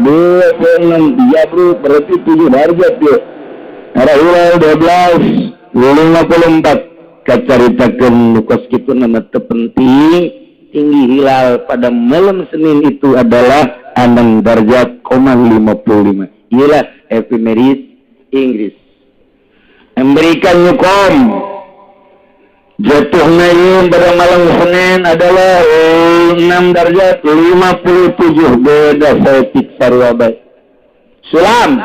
26. Iya bro, berarti 7 derajat ya. Ada hilal 12 54. Kacaritakeun nu kos kitu nama teu penting. Tinggi hilal pada malam Senin itu adalah 6 derajat koma 55. Iyalah efemeris Inggris. Amerika Newcomb jatuhnya ini pada malam Senin adalah 6 derajat 57, beda saeutik sarua bae. Sulam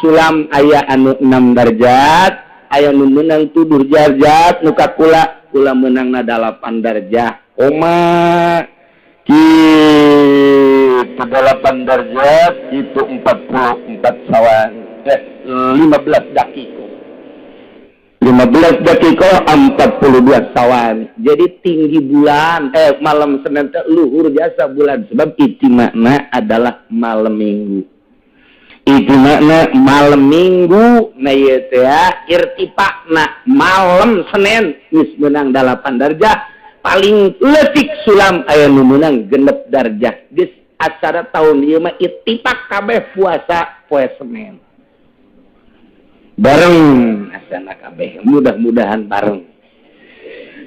sulam aya anu 6 derajat, aya nu menang 7 derajat, nu ka kula kula menangna 8 derajat koma kitu. 8 derajat itu 44 sawan 15 dakiko, 15 dakiko 42 sawan. Jadi tinggi bulan malam Senin teh luhur jasa bulan, sebab makna adalah malam Minggu. Itu makna malam Minggu. Nah, ieu teh irtifakna malam Senin geus menang 8 darjah, paling leutik sulam aya nu meunang 6 darjah. Geus acara tahun ieu mah ittifak kabeh puasa poe Senin bareng asana kabeh, mudah-mudahan bareng.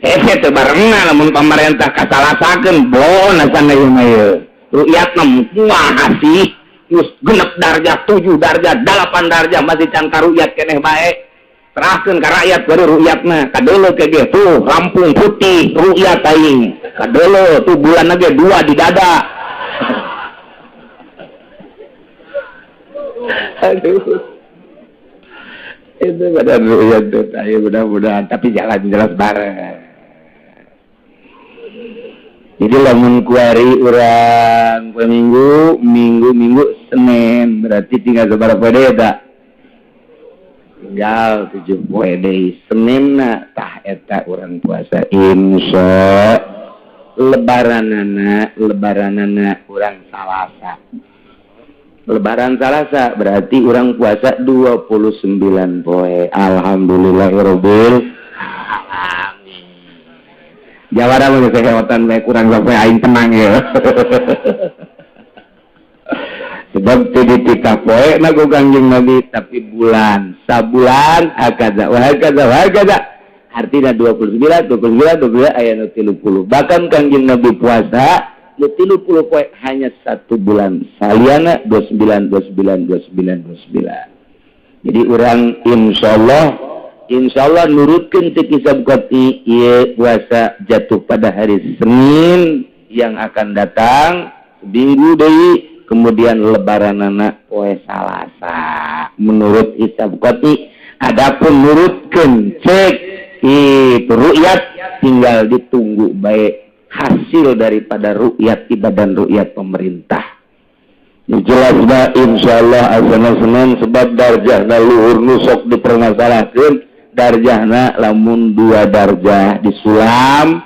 Hese teu barengna lamun pemerintah kasalasakeun bon asana ieu mah. Ieu rukyatna kumaha sih? Geus 6 darjah, 7 darjah, 8 darjah, masih can karukyat keneh bae. Serahkeun ka rakyat baru rukyatna. Kadeuleu ke ge tuh rampung putih rukyat aing, kadeuleu tuh bulan ge dua di dada. Aduh, itu pada rukyat tuh. Ayo, mudah-mudahan tapi jalan jelas bareng. Jadi lamun kuari urang poe Minggu, Minggu, Minggu, Senin, berarti tinggal sabaraha poe deui eta? Tinggal 7 poe deui. Senin na tah eta urang puasa insya. Lebaranana, lebaranana urang Salasa. Lebaran Salasa, berarti urang puasa 29 poe. Alhamdulillahirabbil alamin. Jawara mah keheotan bae kurang sampai aing tenang ya. Sebab teu dititah poe na ku Kangjeng Nabi, tapi bulan, sabulan hakaza wa hakaza wa hakaza. Artinya 29, 29, 29, aya nu 30. Bahkan Kangjeng Nabi puasa nu 30 poe hanya satu bulan. Saliana 29, 29, 29, 29. Jadi urang insyaallah nurutkeun teu hisab qati ieu puasa jatuh pada hari Senin yang akan datang, minggu deui, kemudian lebaranana poe Salasa menurut hisab qati. Adapun nurutkeun cek itu rukyat, tinggal ditunggu baik hasil daripada rukyat ibadan rukyat pemerintah. Jelas bah, insyaallah asana Senin, sebab darjahna luhur. Nu sok dipermasalahkeun darjahna lamun 2 darjah disulam,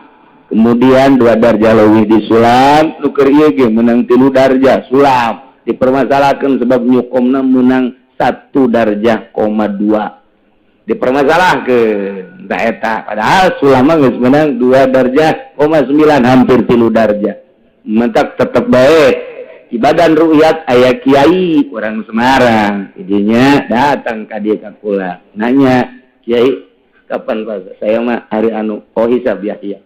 kemudian 2 darjah leuwih disulam. Nu keur ieu ge menang 3 darjah sulam dipermasalahkan, sebab Newcombna menang 1 darjah koma 2 dipermasalahkan. Tak eta padahal sulam geus menang 2 darjah koma 9, hampir 3 darjah. Mentak tetep baik ibadan rukyat. Aya kiai orang Semarang idinya datang ka dieu ka kula, nanya, "Kiai, kapan Pak? Saya mah hari anu." "Oh, hisab ya?" "Iya,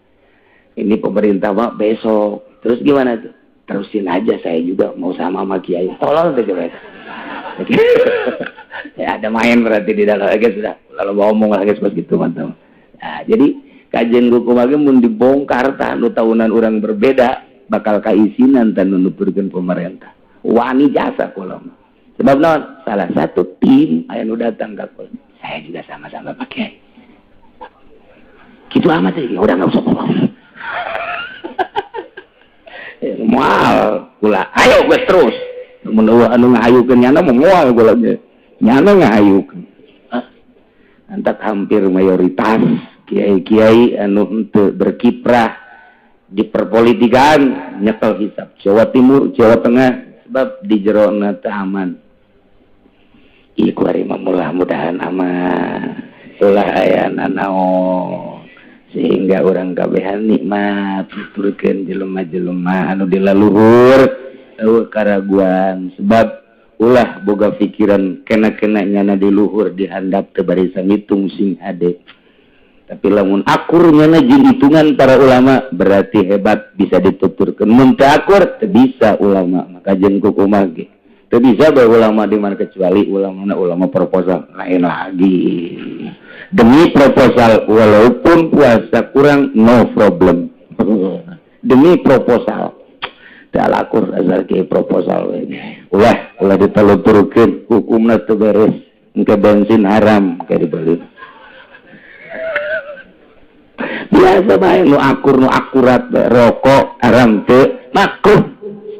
ini pemerintah mah besok." "Terus gimana tuh?" "Terusin aja, saya juga mau sama sama kiai." Tolol tuh coba ya, ada main berarti di dalam. Guys, sudah lalu ngomong lagi pas gitu, mantap. Nah, jadi kajian hukum lagi mun dibongkar tah nu tahunan orang berbeda bakal kaisinan tan nu nuturkeun pemerintah wani jasa kula mah. Sebab naon? Salah satu tim aya nu datang ka kula, "Saya juga sama-sama pakai gitu amat sih." Udah, nggak usah ngomong moal kula. Ayo gue terus mun anu ngahayukeun nyana mau moal kula ge nyana ngahayukeun. Antak hampir mayoritas kiai-kiai anu henteu berkiprah di perpolitikan nyekel hisab Jawa Timur, Jawa Tengah, sebab di jerona teu aman. Ih, kuari mah mudah-mudahan aman, ulah aya nanaon. Sehingga orang kabehan nikmat tuturkeun jelema-jelema anu di laluhur eueuh karaguan sebab ulah boga pikiran kena-kena nyana di luhur dihandap teu barisa ngitung sing hade. Tapi lamun akur nyana jeung hitungan para ulama berarti hebat bisa dituturkeun. Mun teu akur teu bisa ulama maka jeung kukumaha ge teu bisa bae ulama di mana kecuali ulama ulama proposal lain lagi. Demi proposal walaupun puasa kurang no problem. Demi proposal teu akur asal ke proposal we. Ulah ulah diteluturkeun hukumna teu beres engke bensin haram kayak dibeli. Biasa bae nu akur nu akurat rokok haram teu makruh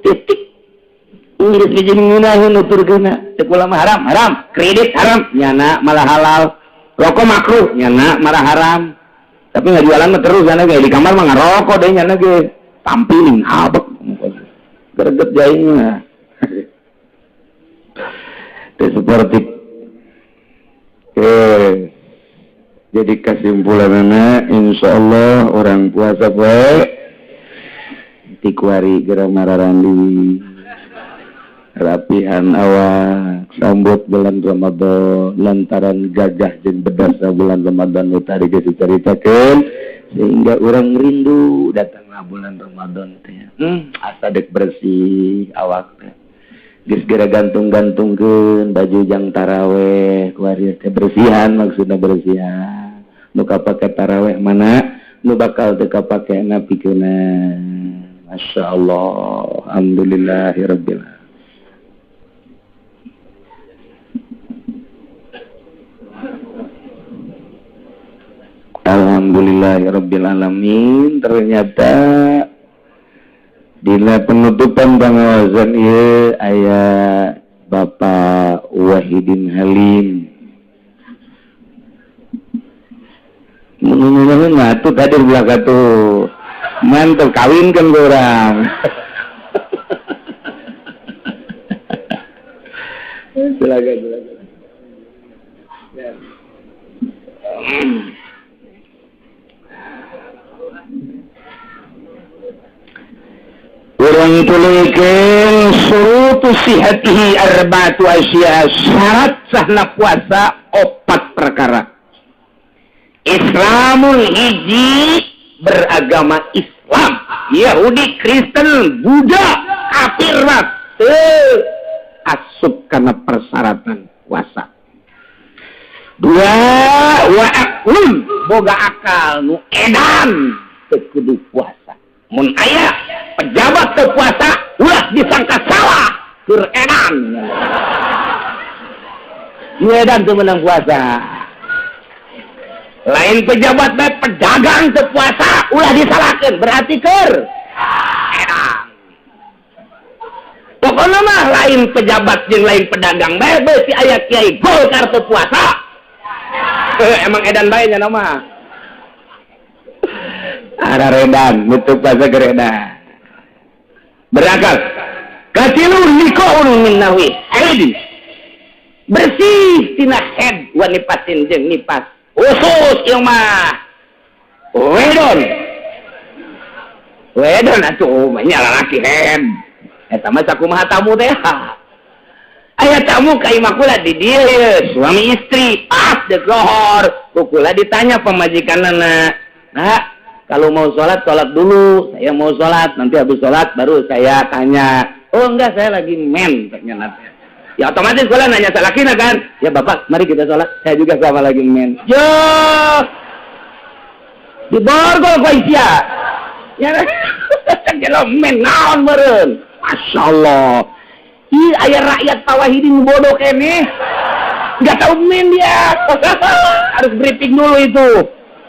titik. Inggris biji ngeunaheun nuturkeunna cek ulama haram haram kredit haram nyana malah halal rokok makruh nyana malah haram tapi nggak jualan mah terus nyana ge di kamar mah ngarokok deh nyana ge tampilin abek greget jaingna itu seperti jadi kesimpulannya insyaallah orang puasa poe tikuari geura mararandi rapihan awak sambut bulan Ramadan lantaran gagah jeung bedasa bulan Ramadan nu tadi geus dicaritakeun sehingga orang rindu datanglah bulan Ramadan teh asa dek bersih awak teh geus geura gantung-gantungkeun baju jang taraweh kuari teh bersihan maksudna bersihan nu kapake taraweh mana nu bakal teu kapake na pikeunna. Masyaallah alhamdulillahirabbil alamin. Alhamdulillahirabbil alamin. Ternyata dina penutupan pangawasan ieu aya Bapak Wahidin Halim. Mun atuh tadi belaka tuh. Mantep kawinkeun ku urang. Silakan silakan. Ya. Urang tuluykeun surutu sihatihi arba'atu asya syarat sahna puasa opat perkara. Islamul hiji beragama Islam, Yahudi, Kristen, Buddha, kafir teu asup kana persyaratan puasa. Dua wa aqlun boga akal nu edan teu kudu puasa. Mun aya pejabat teu puasa ulah disangka salah keur edan. Nu edan teu meunang puasa. Lain pejabat bae pedagang teu puasa ulah disalahkeun berarti keur edan. Pokona mah lain pejabat jeung lain pedagang bae beusi aya kiai Golkar teu puasa. Emang edan bae nya mah. Araredan nutup puasa geredan. Berakal. Katilu liqaun min nahwi haid. Bersih tina head wa nipasin jeung nipas. Khusus ieu mah. Wedon. Wedon atuh mah nya lalaki head. Eta mah sakumaha tamu teh. Aya tamu ka imah kula di dieu suami istri pas deuk lohor ku kula ditanya pamajikanna. Nah, kalau mau sholat, sholat dulu. Saya mau sholat, nanti habis sholat baru saya tanya. Oh enggak, saya lagi men. Ya otomatis kula nanya salakina kan. Ya bapak, mari kita sholat. Saya juga sama lagi men. Yo, diborgol ku sia. Ya, cek men naon meureun. Masya Allah. Ih, aya rakyat Pak Wahidin bodoh keneh. Enggak tahu men dia. Harus briefing dulu itu.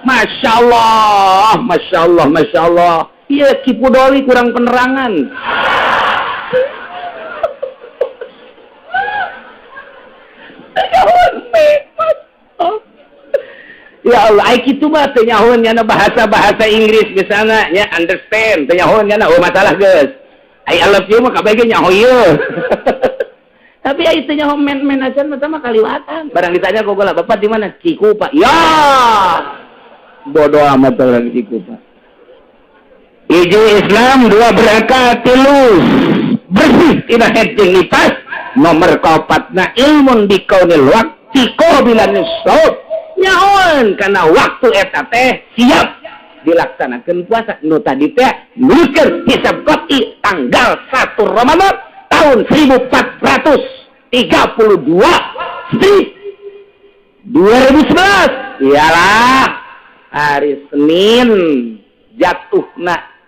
Masya Allah, Masya Allah, Masya Allah. Iya, Kipudoli kurang penerangan. Ya Allah, ai kitu mah teu nyahoeun nyana bahasa-bahasa Inggris misalnya nya understand, teu nyahoeun nyana oh masalah geus. Ai I love you mah kabeh ge nyaho ieu. Tapi ai teu nyaho men-men acan mah sama kaliwatan. Barang ditanya ku kula, "Bapak di mana?" Cikupa. Ya. Bodoh amat orang Cikupa. Hiji Islam, dua berakal, tilu bersih tina haid jeung nifas, nomor kaopatna ilmun bikaunil waqti qabilan shaum, nyahoan kana waktu eta teh siap dilaksanakan puasa. Nu tadi teh nuliskeun hisab qat'i tanggal 1 Ramadan tahun 1432 strip 2011, iyalah hari Senin, jatuhna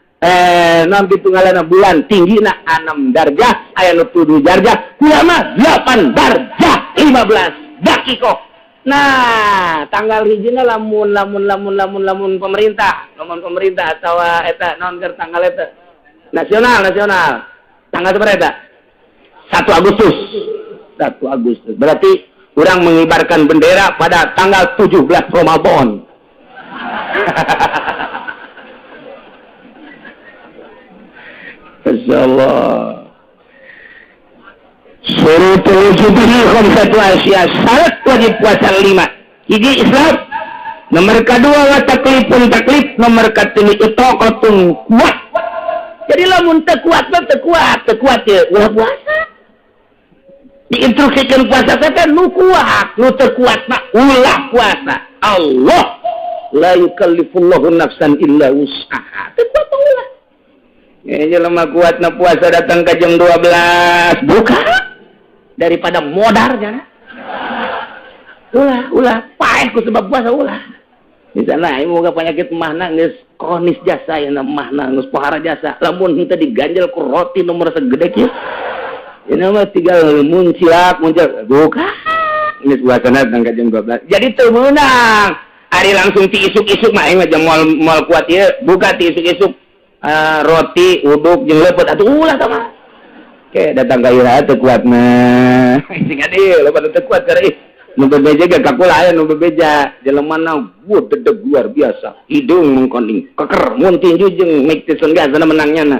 non hitunganna bulan tinggi na 6 darjah, aya nu 7 darjah, ulama 8 darjah 15 dakikoh. Nah, tanggal hijina lamun lamun lamun lamun lamun pemerintah, lamun pemerintah atau eta non keur tanggal eta nasional, nasional tanggal berapa eta? 1 Agustus. 1 Agustus berarti orang mengibarkan bendera pada tanggal 17 Ramadan. Masya Allah. Syurutul wujubihi khamsatu asya, syarat wajib puasa lima. Hiji Islam, nomor kedua wa taklifun taklif, nomor katilu itaqatun kuat. Jadi lamun teu kuat mah teu kuat, teu kuat ya ulah puasa. Diinstruksikan puasa teh nu kuat, nu teu kuat mah ulah puasa. Allah la yukallifullahu nafsan illa wus'aha. Teu kuat mah ulah. Ya jelema kuat na puasa datang ke jam 12 buka daripada modar jana. Ulah, ulah paeh ku sebab puasa ulah. Di sana aing moga penyakit mahna geus kronis jasa ya, mahna geus pohara jasa. Lamun henteu diganjel ku roti nomor segede kieu. Ini mah tinggal munciak muncak buka. Geus puasana datang ke jam 12. Jadi teu meunang. Ari langsung ti isuk-isuk mah aing mah jam moal moal kuat ieu, buka ti isuk-isuk. Roti uduk jeung leupeut atuh ulah tah mah. Ke datang ka ira teu kuat mah. Sing ade loba teu kuat keur ih. Nu bebeja ge kakula aya nu bebeja jelemana wuh dedeg luar biasa. Hidung mengkoning keker mun tinju jeung Mike Tyson ge asana menangnya na.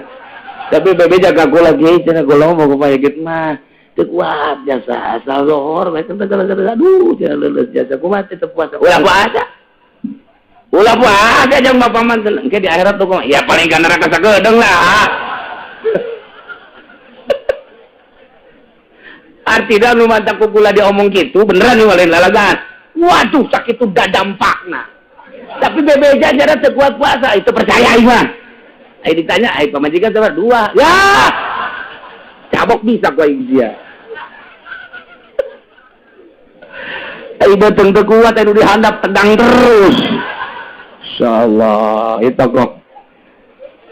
Tapi bebeja kakula kieu cenah kula mah penyakit mah teu kuat jasa asal lohor bae teh aduh cenah leuleus jasa kumaha teu puasa. Ulah puasa. Ulah puasa jeung bapak mah engke di akhirat tuh kumaha? Ya paling ka neraka sakedeung lah. Artinya nu mantap kukula diomong gitu beneran nih lain lalagan. Waduh sakitu dampakna. Tapi bebeja jara teu kuat puasa itu percaya ieu mah. Ai ditanya ai pamajikan sama dua. Ya. Cabok bisa ku aing sia. Ai beuteung teu kuat anu dihandap tegang terus. Insyaallah itu kok.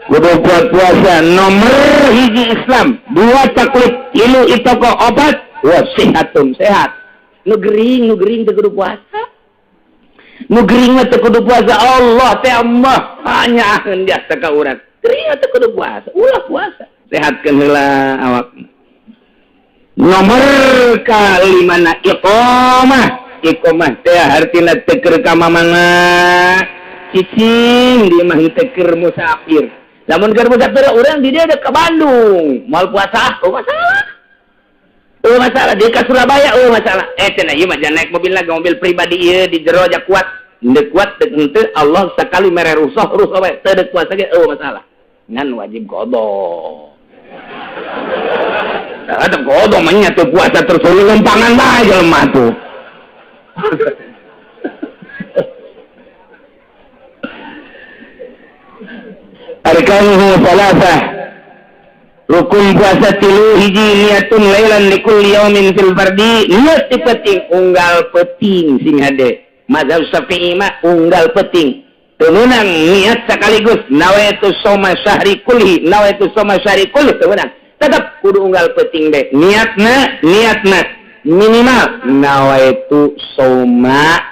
Kudu kuat puasa nomor hiji Islam, dua taklif, tilu itu kok obat, wa sehatun sehat. Nu gering teu kudu puasa. Nu gering mah teu kudu puasa. Allah teh mah hanya jasa ka urang. Gering teu kudu puasa, ulah puasa. Sehatkeun heula awak. Nomor kalimana iqamah. Iqamah teh hartina teu keur ka mamana. Cicing di mah teu keur musafir. Lamun keur musafir urang di dieu ke Bandung, moal puasa, oh masalah. Oh masalah, dia ke Surabaya, oh masalah. Cenah ieu mah jangan naik mobil lagi, mobil pribadi ieu di jero aja kuat. Henteu kuat henteu Allah sekali mere rusuh, rusuh bae teu deuk puasa ge oh masalah. Ngan wajib qada. Nah, tetep qada mah nya teu puasa terus lumpangan bae jelema tuh. Arkanuhu salasah, rukun puasa tilu. Hiji niatun lailan likulli yaumin fil fardi, niat di peuting, unggal peuting. Sing hade mazhab Syafi'i mah unggal peuting teu meunang niat sekaligus nawaitu shauma syahri kulli, nawaitu shauma syahri kulli teu meunang, tetep kudu unggal peuting deh niatna. Niatna minimal nawaitu shauma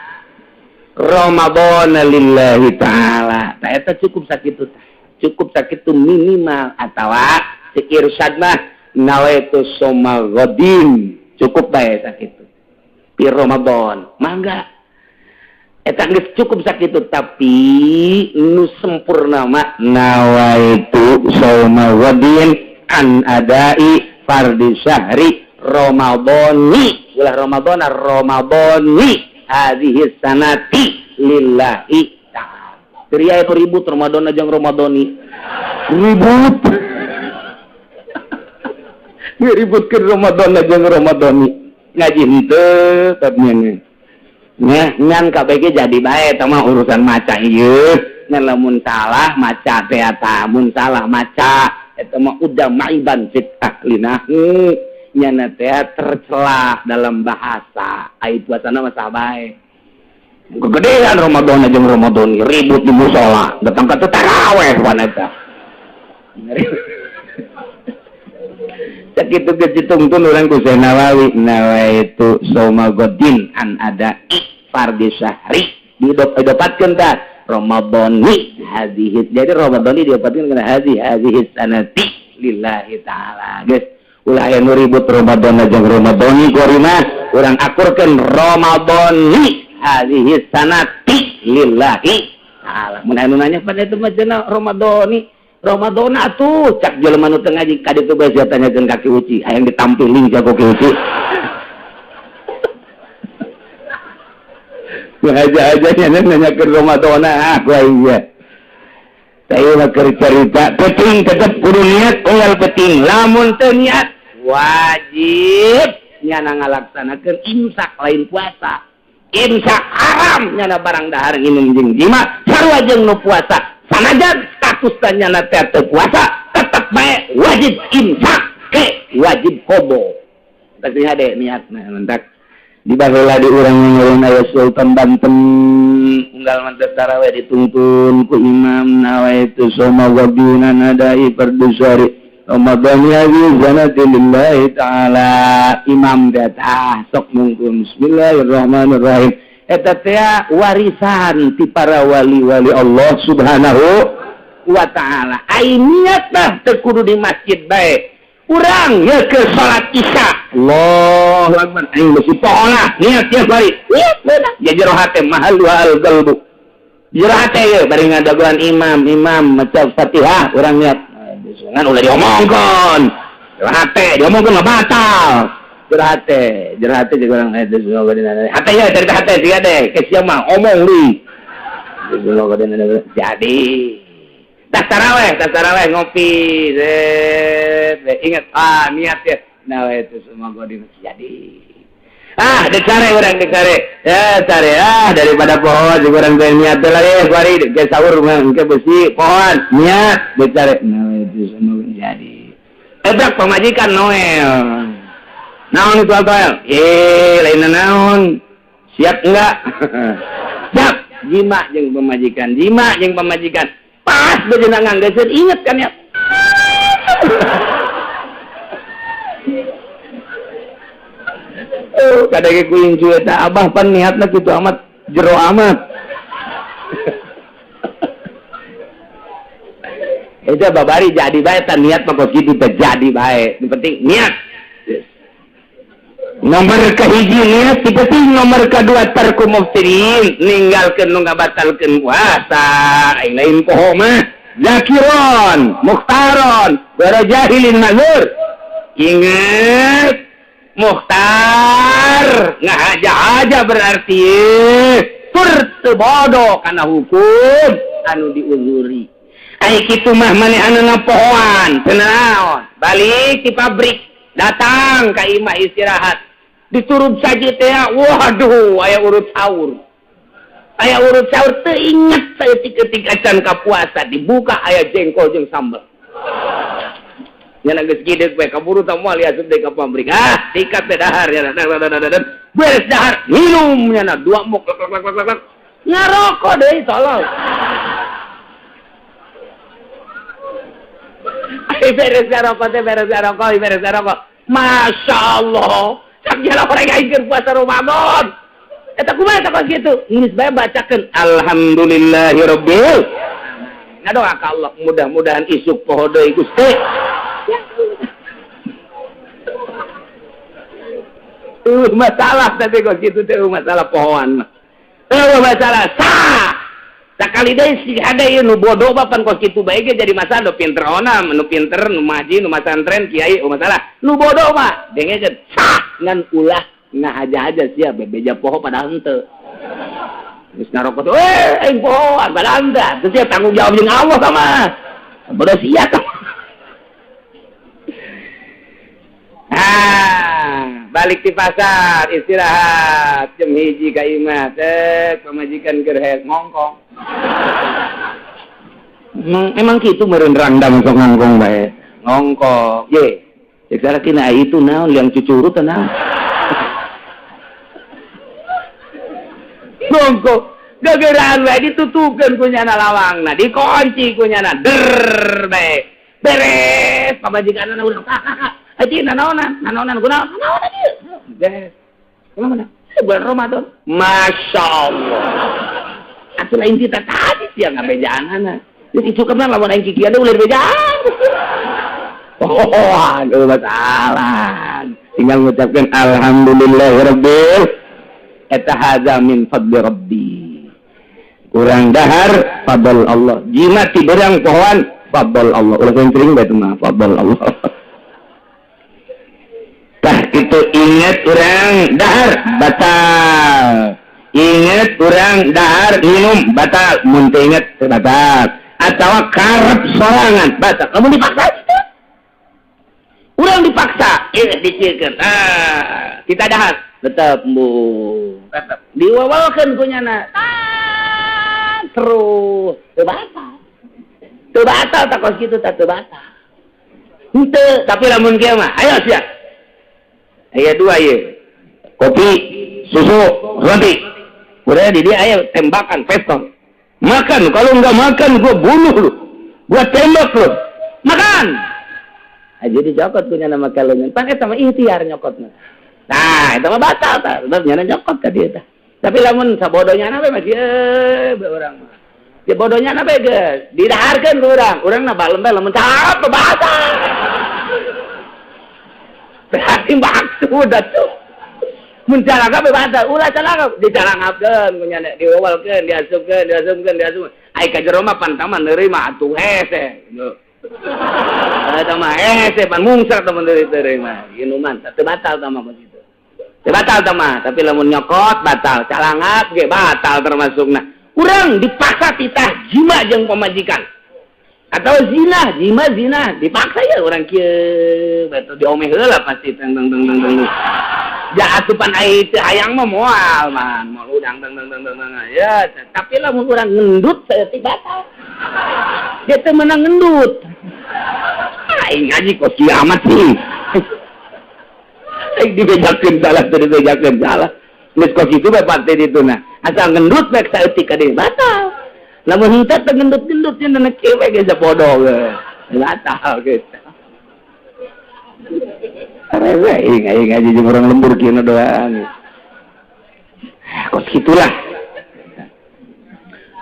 Ramadan lillahi ta'ala. Tah eta cukup sakitu tah. Cukup sakitu minimal atawa cek irsyad mah nawaitu shauma ghadin cukup bae sakitu. Pi Ramadan mangga eta geus cukup sakitu, tapi nu sempurna mah nawaitu shauma ghadin an adai fardi syahri Ramadhani, ulah Ramadhana, Ramadhani hadhihi sanati lillahi ta'ala. Ria itu ribut Ramadan jeung Ramadhani. Ribut. Ngeributkeun Ramadan jeung Ramadhani. Ngaji henteu tatnya. Nya ngan kabeh jadi bae eta mah urusan maca ieu. Ngan lamun salah maca teh eta, mun salah maca eta mah udah maiban fit ahlinahu. Nyana teh tercelah dalam bahasa. Ai puasana mah sah bae. Kegedean Ramadan jeung Ramadan ribut di musola, datang ka taraweh wan eta. Sakitu geus ditungtun urang ku Syekh Nawawi, nawaitu sauma godin an ada fardhi syahri didopatkeun tah Ramadhani hadhihi. Jadi Ramadhani diopatkeun kana hadhihi sanati lillahi ta'ala. Geus ulah aya nu ribut Ramadan jeung Ramadhani kuari mah urang akurkeun Ramadhani hadhihi sanati lillahi ta'ala. Mun anu nanya pada itu mah cenah Ramadhani Ramadan atuh cak jelema nu teu ngaji ka ditu bae sia tanyakeun ka Ki Uci hayang ditampiling jago Ki Uci. Ngaja-aja nya nanyakeun Ramadan ah ku aing ge. Tah mah keur carita penting tetep kudu niat unggal penting lamun teu niat wajib nyana ngalaksanakeun imsak lain puasa. Imsak haram nyana barang dahar nginum jeung jima sarua jeung nu puasa. Sanajan status nyana teh teu puasa tetep bae wajib imsak ke wajib qodo. Tah hade niatna mentak dibaheula di urang ngeureun aya Sultan Banten unggal mantep tarawih dituntun ku imam nawaitu soma wabina nadai fardhu syari Ramadan hadhihi sanati lillahi ta'ala. Imam teh tah sok mungkun bismillahirrahmanirrahim. Eta teh warisan ti para wali-wali Allah Subhanahu wa ta'ala. Ai niat mah teu kudu di masjid bae. Urang ya ke salat Isya. Allahu akbar. Aing besi pohola niat tiap hari. Niat beunang. Ya jero hate mahal qalbu. Jero hate ye bari ngadagoan imam, imam maca Fatihah urang niat. Ngan ulah diomongkeun. Jero hate diomongkeun mah batal. Jero hate jeung urang hate ya cerita hate siga deh ke sia mah omong deui. Jadi tas taraweh ngopi zet ingat ah niat ya nah itu semua gua di jadi ah dicare urang dicare ya care ah daripada pohon juga urang teh niat teh lagi bari ke sahur mah ke besi pohon niat dicare nah itu semua jadi ebrak pamajikan Noel naon itu Noel lain naon siap enggak siap jima jeung pamajikan pas bejenang nganggeseun inget kan ya. Oh, kadang ku incu eta abah pan niatna kitu amat jero amat. Eta babari jadi bae tan niat mah kos kitu teh jadi bae. Nu penting niat. Nomor kahiji niat, penting nomor kedua tarku muftirin, ninggalkeun nu ngabatalkeun puasa, aing lain poho mah. Zakiron, mukhtaron, wara jahilin mazur. Ingat, mukhtar ngahaja-haja berarti tur teu bodoh kana hukum anu diuzuri. Ai kitu mah maneh anu ngapohoan, teu naon. Balik di pabrik, datang ka imah istirahat. Diturub saja teh, waduh, aya urut sahur. Aya urut sahur teu inget saeutik-eutik acan ka puasa dibuka aya jengkol jeung sambel. Nya geus gideuk we kaburu tah moal asup deui ka pabrik. Ah, sikat teh dahar nya. Beres dahar, minum nya dua mok lak lak lak lak. Ngarokok deui tolol. Ai beres ngarokok teh beres ngarokok, beres ngarokok. Masya Allah. Cak jalan orang aing keur puasa Ramadan. Eta kumaha eta kos kitu? Geus bae bacakeun alhamdulillahirabbil. Ngadoa ka Allah mudah-mudahan isuk poho deui Gusti. Masalah tapi kos kitu teh masalah pohoan mah. Masalah sah. Sakali deui si hade ieu nu bodoh bapan kos kitu bae ge jadi masalah nu pinter ona, nu pinter, nu maji, nu masantren, kiai, masalah. Nu bodoh mah dengekeun sah ngan ulah ngahaja-haja sia bebeja poho padahal henteu. Geus ngarokok, eh aing pohoan balanda. Teu sia tanggung jawab jeung Allah sama. Bodoh sia tah. Ah, balik di pasar istirahat jam 1 ka imah teh pamajikan keur ngongkong. Emang kitu meureun rangdang sok ngongkong bae. Ngongkong. Ye. Cek salakina itu naon liang cucurut teh naon. Ngongkong. Gegeraan bae ditutupkeun ku nyana lawangna, dikunci ku nyana. Der bae. Beres pamajikanna urang kak. Aji nanaonan, nanaonan kunaon? Nanaonan ieu. Beres. Kumaha mana? Bulan Ramadan. Masya Allah. Atuh lain kita tadi sia ngabejaanana. Geus isukeun lamun aing kikian ulah bejaan. Oh, aduh masalah. Tinggal ngucapkeun alhamdulillahirabbil eta hadza min fadli rabbi. Kurang dahar fadl Allah. Jima ti berang pohoan fadl Allah. Ulah sering bae mah fadl Allah. Tah kitu inget urang dahar batal. Inget urang dahar minum batal. Mun teu inget batal. Atawa karep sorangan batal. Lamun dipaksa kitu. Urang dipaksa, inget dicikeun. Ah, kita dahar tetep bu. Tetep diwawalkeun ku nyana. Terus teu batal. Teu batal tak kos kitu tah teu batal. Henteu, tapi lamun kieu mah ayo sia. Aya dua ye. Kopi, susu, roti. Udah di dia aya tembakan pistol. Makan, kalau enggak makan gua bunuh lu. Gua tembak lu. Makan. Aja dicokot punya nama kalungan. Pan eta mah ikhtiar nyokotna. Nah, eta mah batal tah. Sebab nyana nyokot ka dieu tah. Tapi lamun sabodonya na we mah kieu bae urang mah. Ya bodohnya na bae geus didaharkeun ku urang. Urang na balem bae lamun cap batal. Berarti maksud atuh. Mun calangap bae batal, ulah calangap dicalangapkeun ku nyana diwawalkeun, diasupkeun, diasupkeun, diasupkeun. Ai ka jero mah pan taman neureui mah atuh hese. Eta mah hese pan mungsar tah mun deui mah. Inuman teu batal tah mah kitu. Teu batal tah mah, tapi lamun nyokot batal, calangap ge batal termasukna. Urang dipaksa titah jima jeung pamajikan. Atau zina, jima zina, dipaksa ya orang kieu betul diomeh heula pasti teng teng teng teng teng. Ja atupan ai teu hayang mah moal man, moal udang teng teng teng teng ya, tapi lamun urang ngendut saeutik batal. Dia teu meunang ngendut. Aing ngaji kok kiamat sih. Aing dibejakeun salah teu dibejakeun salah. Geus kos kitu bae pasti ditu nah. Asal ngendut bae saeutik ka dieu batal. Lamun henteu teu ngendut-gendut nya na kieu we geus bodoh ge. Batal geus. Arewe aing aing ngaji jeung urang lembur kieu doang. Kos kitulah.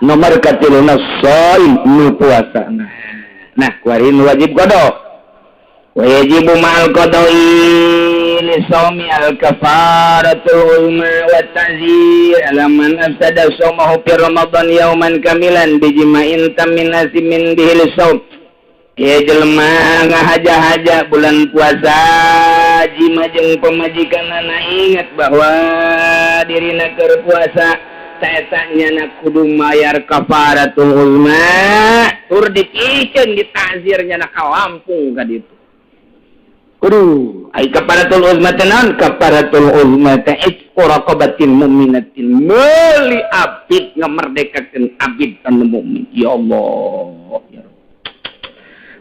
Nomor katiluna shaim nu puasa. Nah, kuari nu wajib qada. Wa yajibu ma'al qada'i li shaumi al-kafaratul uzma wa ta'zir ala man afsada shaumahu fi Ramadan yauman kamilan bijima'in tamin asimin bihi li shaum. Ieu jelema ngahaja-haja bulan puasa jima jeung pamajikanana ingat bahwa dirina keur puasa eta nyana kudu mayar kafaratul uzma tur dipikeun ditazir nyana ka Lampung ka ditu. Kudu ai kafaratul uzma teh naon? Kafaratul uzma teh itqu raqabatin mu'minatin, meuli abid ngamerdekakeun abid anu mukmin. Ya Allah, ya Rabb.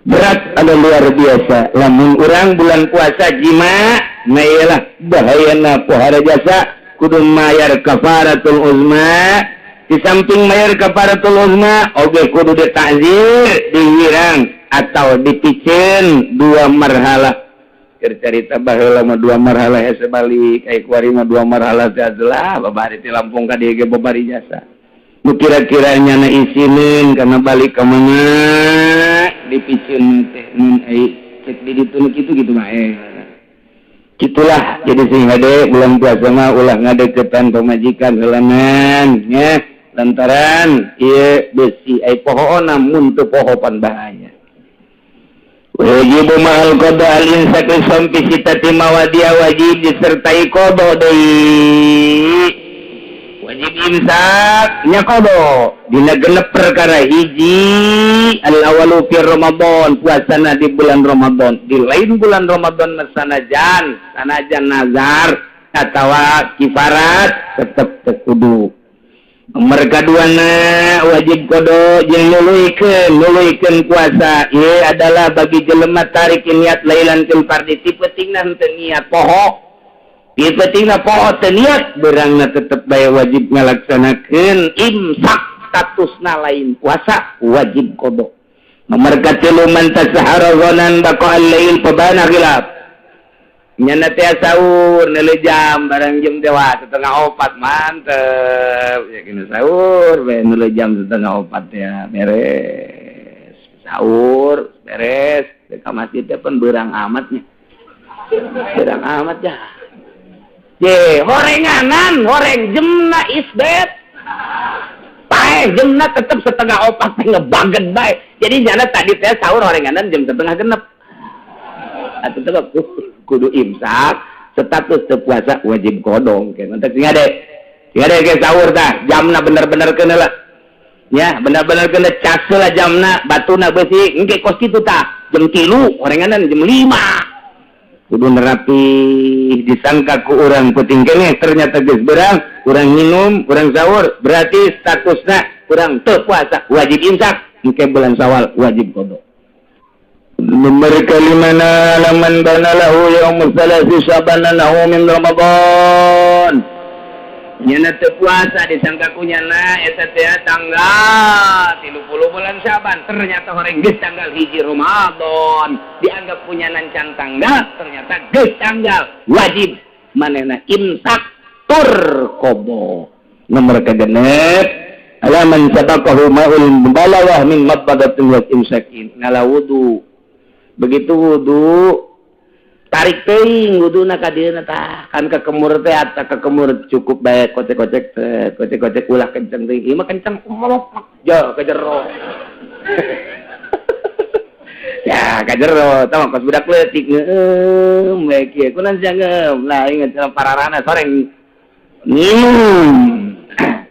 Berat anu luar biasa lamun urang bulan puasa jima nah iyalah bahayana pohara jasa kudu mayar kafaratul uzma. Di samping mayar kafaratul uzma oge kudu ditazir, diwirang atau dipicen dua marhalah. Keur carita baheula mah dua marhalah hese balik, ai kuari mah dua marhalah teh adalah babari ti Lampung ka dieu ge babari jasa. Nu kira-kira nyana isineun kana balik ka mana dipicen teh mun ai cek di ditu nu kitu kitu mah Gitulah jadi sing hade bulan puasa mah ulah ngadeukeutan pamajikan heulanan nya lantaran ieu besi ai pohoona mun teu poho pan bahaya. Wajib ma'al qada al-imsak sampai sitati mawadia wajib disertai qada deui. Wajib imsak nya qada dina genep perkara. Hiji, al awalu fi Ramadan, puasana di bulan Ramadan. Di lain bulan Ramadan mah sanajan sanajan nazar atawa kifarat tetep teu kudu. Nomor kaduana, wajib qada jeung nuluykeun nuluykeun puasa ieu adalah bagi jelema tarik niat lailan fil fardi, ti peutingna henteu niat, poho ti peutingna, poho teu niat, beurangna tetep bae wajib ngalaksanakeun imsak, statusna lain puasa, wajib qada. Nomor katilu, man tasahara dhannan baqa al-lail fabana khilaf. Nyana teh sahur neuleuh jam, barang jam teh wah 3.30, mantep ya kena sahur bae. Neuleuh jam 3.30 ya, beres sahur, beres ke masjid teh pun beurang amatnya, beurang amat ya. Ye, horenganan, horeng jemna isbet. Paeh jemna tetep 3.30 teh ngebaget bae. Jadi nyana tadi teh sahur horenganan jam 5.30. Atuh tetep kudu imsak, status teu puasa, wajib qada. Ke mantap sing ade. Sing ade ke sahur tah, jamna bener-bener keuna lah. Ya, bener-bener kena cas lah jamna, batuna beusi, engke kos kitu tah. Jam 3, horenganan jam 5. Kudu nerapi, disangka ku urang penting keneh, ternyata geus beurang, urang minum, urang sahur, berarti statusna urang teu puasa, wajib imsak, engke bulan Syawal wajib qada. Nomor kalimana, laman bana lahu yaum tsalasi Syaban annahu min Ramadan. Nyana teu puasa, disangka ku nyana eta teh tanggal 30 bulan Syaban, ternyata horeng geus tanggal 1 Ramadan. Dianggap punya can tanggal, ternyata geus tanggal, wajib manehna imsak tur qada. Nomor kagenep, alaman sabaqahu ma'ul mubalawah min madmadatin wa imsakin. Ngala wudu, begitu wudu tarik teuing wuduna ka dieuna tah, kan kekemur teh ata kekemur cukup bae kocek-kocek teh, kocek-kocek, ulah kenceng teuing. Ieu mah kenceng ja ka jero ya, ka jero tah kos budak leutik ngeueum bae kieu kunaon sia ngeum lah, inget pararana soreng minum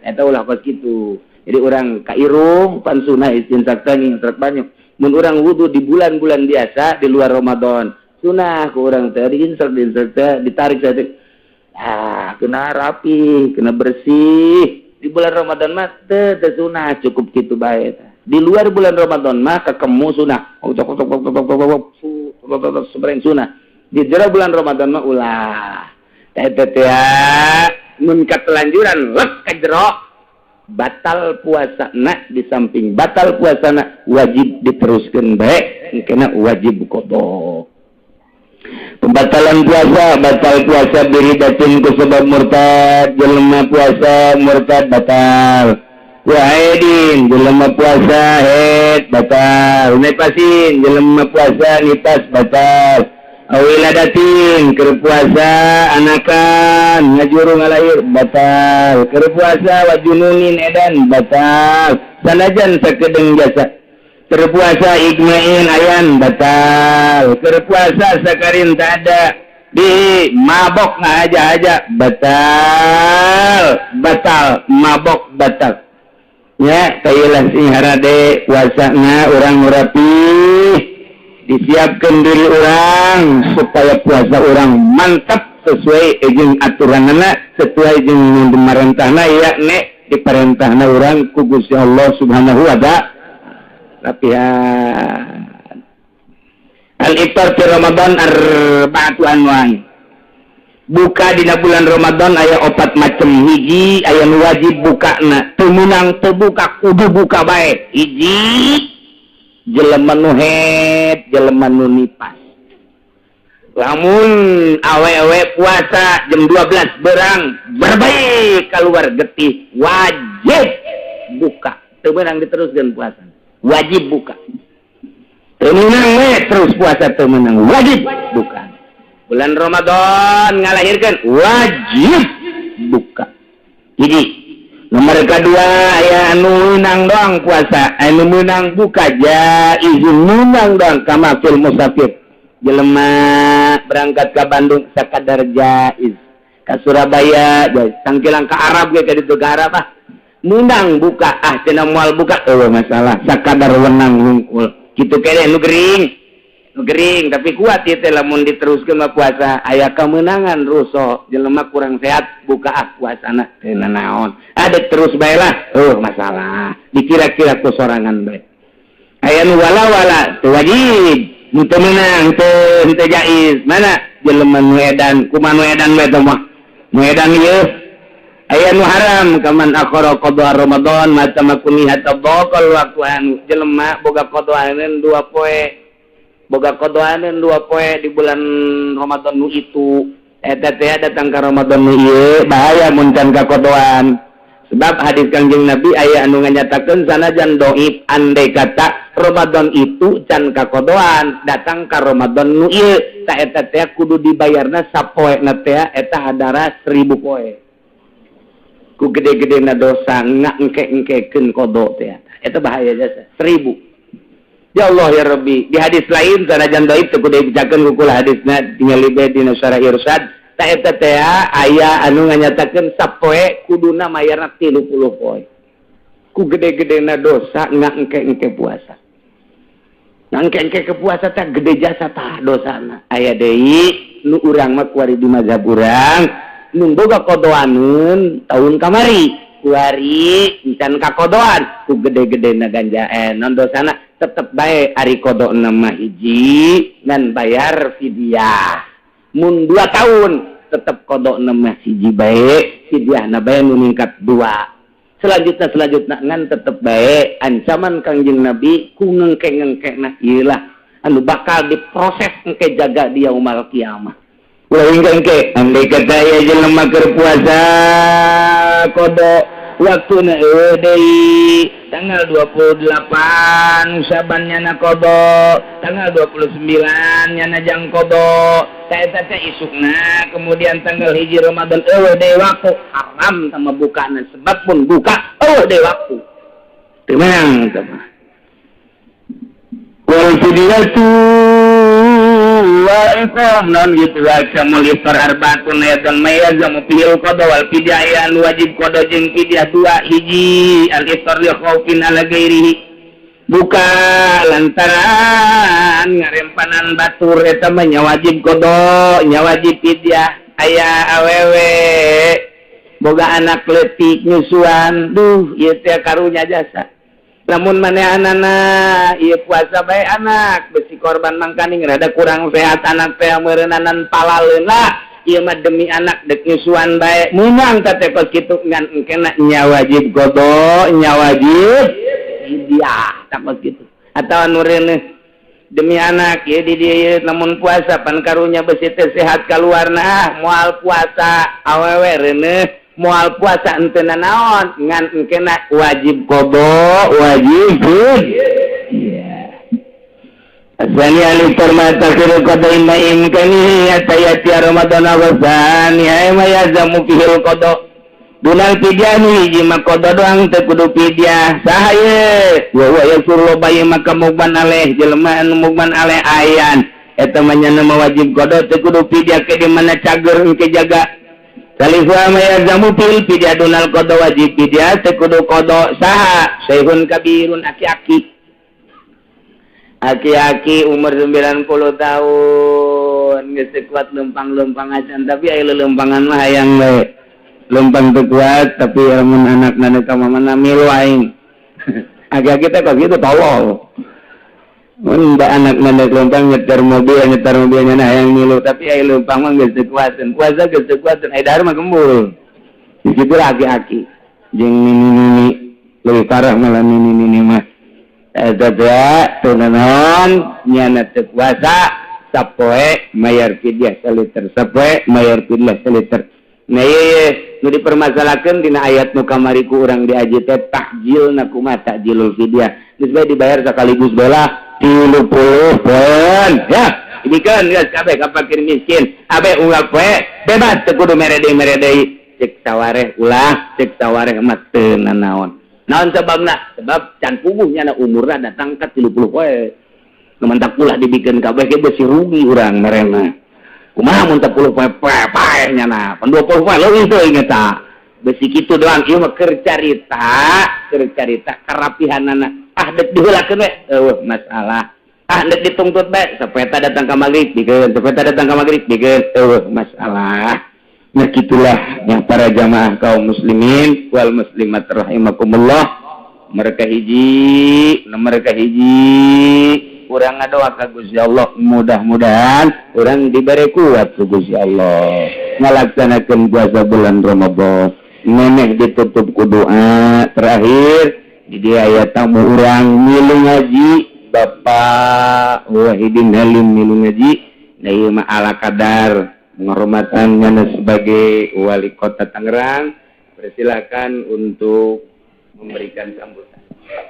eta, ulah kos kitu. Jadi urang ka irung pan sunah istinsak teh ngintrek banyak. Mun urang wudu di bulan-bulan biasa di luar Ramadan, sunah ku urang teh diinsek diinsek teh, ditarik teh, ah kena rapi, kena bersih. Di bulan Ramadan mah teu teu sunah, cukup kitu bae. Di luar bulan Ramadan mah kekemu sunah, cok cok cok cok cok cok sebereng sunah. Di jero bulan Ramadan mah ulah. Teh teh mun katelanjuran lek ka jero, batal puasa na. Di samping batal puasa na, wajib diteruskan baik, kena wajib qada. Pembatalan puasa, batal puasa biriddatin ku sebab murtad. Jelema puasa murtad batal. Wa haidin, jelema puasa haid batal. Nifasin, jelema puasa nifas batal. Aw wiladatin, keur puasa anakan, ngajuru ngalahir batal. Keur puasa wa jununin, edan batal, sanajan sakedeung jasa. Keur puasa igma'in, ayan batal. Keur puasa sakarin tak ada di mabok aja aja batal, batal mabok batal ya. Kayalah sing harade puasana urang rapi, disiapkan diri urang supaya puasa urang mantap sesuai jeung aturanana, sesuai jeung pemerintahna, yakni diperintahna urang ku Gusti Allah Subhanahu wa Ta'ala. Latihan al-iftar fi Ramadan arba'atu anwa'i. Buka dina bulan Ramadan aya opat macam. Hiji, aya nu wajib buka na, teu meunang teu buka, kudu buka bae. Hiji, jelema nu haid, jelema nu nipas. Lamun awewe puasa jam 12 berang berbaik keluar getih, wajib buka, teu meunang diteruskeun puasa, wajib buka. Teu meunang we terus puasa, teu meunang, wajib buka. Bulan Ramadan ngalahirkan, wajib buka. Jadi nomor kedua, ya anu meunang doang puasa, anu meunang buka, jaizun, meunang doang, kama fil musafir, jelema berangkat ke Bandung sakadar jaiz. Ka Surabaya, tangkilang ka Arab ge, ka ditu ka Arab ah. Mundang buka ah cenah, moal buka euweuh masalah, sakadar wenang hungkul. Kitu kene nu gering. Nu gering tapi kuat ieu teh, lamun diteruskeun mah puasa aya kemenangan rusuh, jelema kurang sehat, buka ah puasana teu naon. Ada terus bae lah, oh masalah. Dikira-kira ku sorangan bae. Aya nu wala-wala teu wajib, nu teu meunang, teu teu jaiz. Mana jelema nu edan, kumaha nu edan bae teh mah. Nu edan ieu aya nu haram, kaman akhara qada Ramadan mata makuni hatta dhaqal waktu, anu jelema boga qadaaneun 2 poe, boga qadaaneun 2 poe di bulan Ramadan nu itu, eta teh datang ka Ramadan nu ieu bahaya mun can kakodoan. Sebab hadis Kangjeng Nabi aya anu nganyatakeun, sanajan doif, andai kata Ramadan itu can kakodoan datang ka Ramadan nu ieu, ta eta teh kudu dibayarna sapoe na teh eta hadara 1000 poe, ku gede-gede na dosa ngak engke-engkekeun kodo teh. Eta bahaya jasa 1000. Ya Allah ya Rabbi. Di hadis lain, sanajan doif, teu kudu dibacakeun ku kula hadisna, tingali bae dina Syarah Irsyad. Ta eta teh aya anu nganyatakeun sapoe kuduna mayarna 30 poe, ku gede-gedena dosa ngak engke-engke puasa. Engke-engke ke puasa teh gede jasa tah dosana. Aya deui nu urang mah kuari di mazhab urang, nu boga kodoaneun tahun kamari, kuari encan kakodoan, ku gede-gedena ganja non dosana tetep bae ari kodo mah hiji dan bayar fidyah. Mun 2 tahun tetep kodo mah hiji bae, fidyahna bae nu ningkat dua. Selanjutnya, selanjutnya ngan tetep bae ancaman Kangjeng Nabi ku ngengke-ngengke nah ieu lah anu bakal diproses engke jaga di yaumul kiamah. Ulah engke, andai kata ya jelema keur puasa kodo, waktuna euweuh deui, tanggal 28 Syaban nyana kodo, tanggal 29 nyana jang kodo, ta eta teh isukna kemudian tanggal 1 Ramadan euweuh deui waktu, haram sama bukana, sebab pun buka euweuh deui waktu, teu meunang teh mah. Wal fidyatu wa iqam non gitu wa kamul iftar arbaatun ayatan mayyazamu fihil qada wal fidyah, anu wajib qada jeung fidyah dua. Hiji, al iftar li khaufin ala ghairihi, buka lantaran ngarempanan batur, eta mah nya wajib qada, nya wajib fidyah. Aya awewe boga anak leutik nyusuan, duh ieu teh karunya jasa, lamun manehanana ieu puasa bae anak besi korban, mangkaning rada kurang sehat anak teh meureunnanan palaleun lah, ieu mah demi anak dek nyusuan bae, meunang teh kos kitu, ngan engkena nya wajib qada, nya wajib fidyah tak kos kitu. Atau anu reuneuh demi anak ya di dieu, lamun puasa pan karunya besi teh sehat kaluarna, ah moal puasa, awewe reuneuh moal puasa, henteu naon, ngan engkena wajib qada, wajib fidyah. Asani alif ma takhiru qada imma imkani hatta yati Ramadan wasani ay ma yazamu fihil qada dunal fidyah. Hiji mah qada doang, teu kudu fidyah. Saha ye? Wa huwa yasur, loba ieu maka mugman aleh, jelema anu mugman aleh ayan, eta mah nyana mah wajib qada, teu kudu fidyah, ke di mana cager engke jaga. Salihu ma yazamu fil fidyah dunal qada, wajib fidyah, teu kudu qada. Saha? Syekhun kabirun, aki-aki, aki-aki umur 90 tahun geus teu kuat lempang-lempang acan, tapi aya lelempangan mah hayang we lempang, teu kuat, tapi lamun anak ka mamana milu aing. Aki-aki teh kok gitu, tolol. Mun da anak nana lempang nyetir mobil, nyetir mobilnya nah hayang milu, tapi aya lempang mah geus teu kuateun, puasa geus teu kuateun, aya dahar mah gembul. Di situ aki-aki jeung nini-nini lebih parah malah, nini-nini mah eta teh teu naon, nyana teu kuasa, sapoe mayar fidyah seliter, sapoe mayar fidyah seliter. Nah ieu nu dipermasalahkeun dina ayat nu kamari ku urang diaji teh, takjil na kumaha, takjilul fidyah geus bae dibayar sekaligus bola 30 poeun ya. Dibikeun geus kabeh ka fakir miskin, abe unggal poe bebas, teu kudu mere deui, mere deui, cek sawareh ulah, cek sawareh mah teu nanaon. Naon sebabna? Sebab can puguh nyana umurna datang ka 30 poe. Nu mantak ulah dibikeun kabeh ge besi rugi urang merena. Kumaha mun 10 poe paeh nyana? Pan 20 poe leuwih teuing eta. Besi kitu doang ieu mah keur carita, keur carita karapihanana. Ah, dek diheulakeun we, eueuh masalah. Ah, dek ditungtut bae, sapeta datang ka magrib dikeun, sapeta datang ka magrib dikeun, eueuh masalah. Nah, gitulah yang para jamaah kaum muslimin wal muslimat rahimakumullah. Mereka hiji, mereka hiji, urang ngadoa ka Gusti Allah, mudah-mudahan urang diberi kuat ku Gusti Allah ngalaksanakeun puasa bulan Ramadan. Neneh ditutup ku doa terakhir. Di dia aya tamu urang milu ngaji, Bapak Wahidin Halim milu ngaji. Nah, ieu mah ala kadar penghormatan mana sebagai wali kota Tangerang, persilakan untuk memberikan sambutan.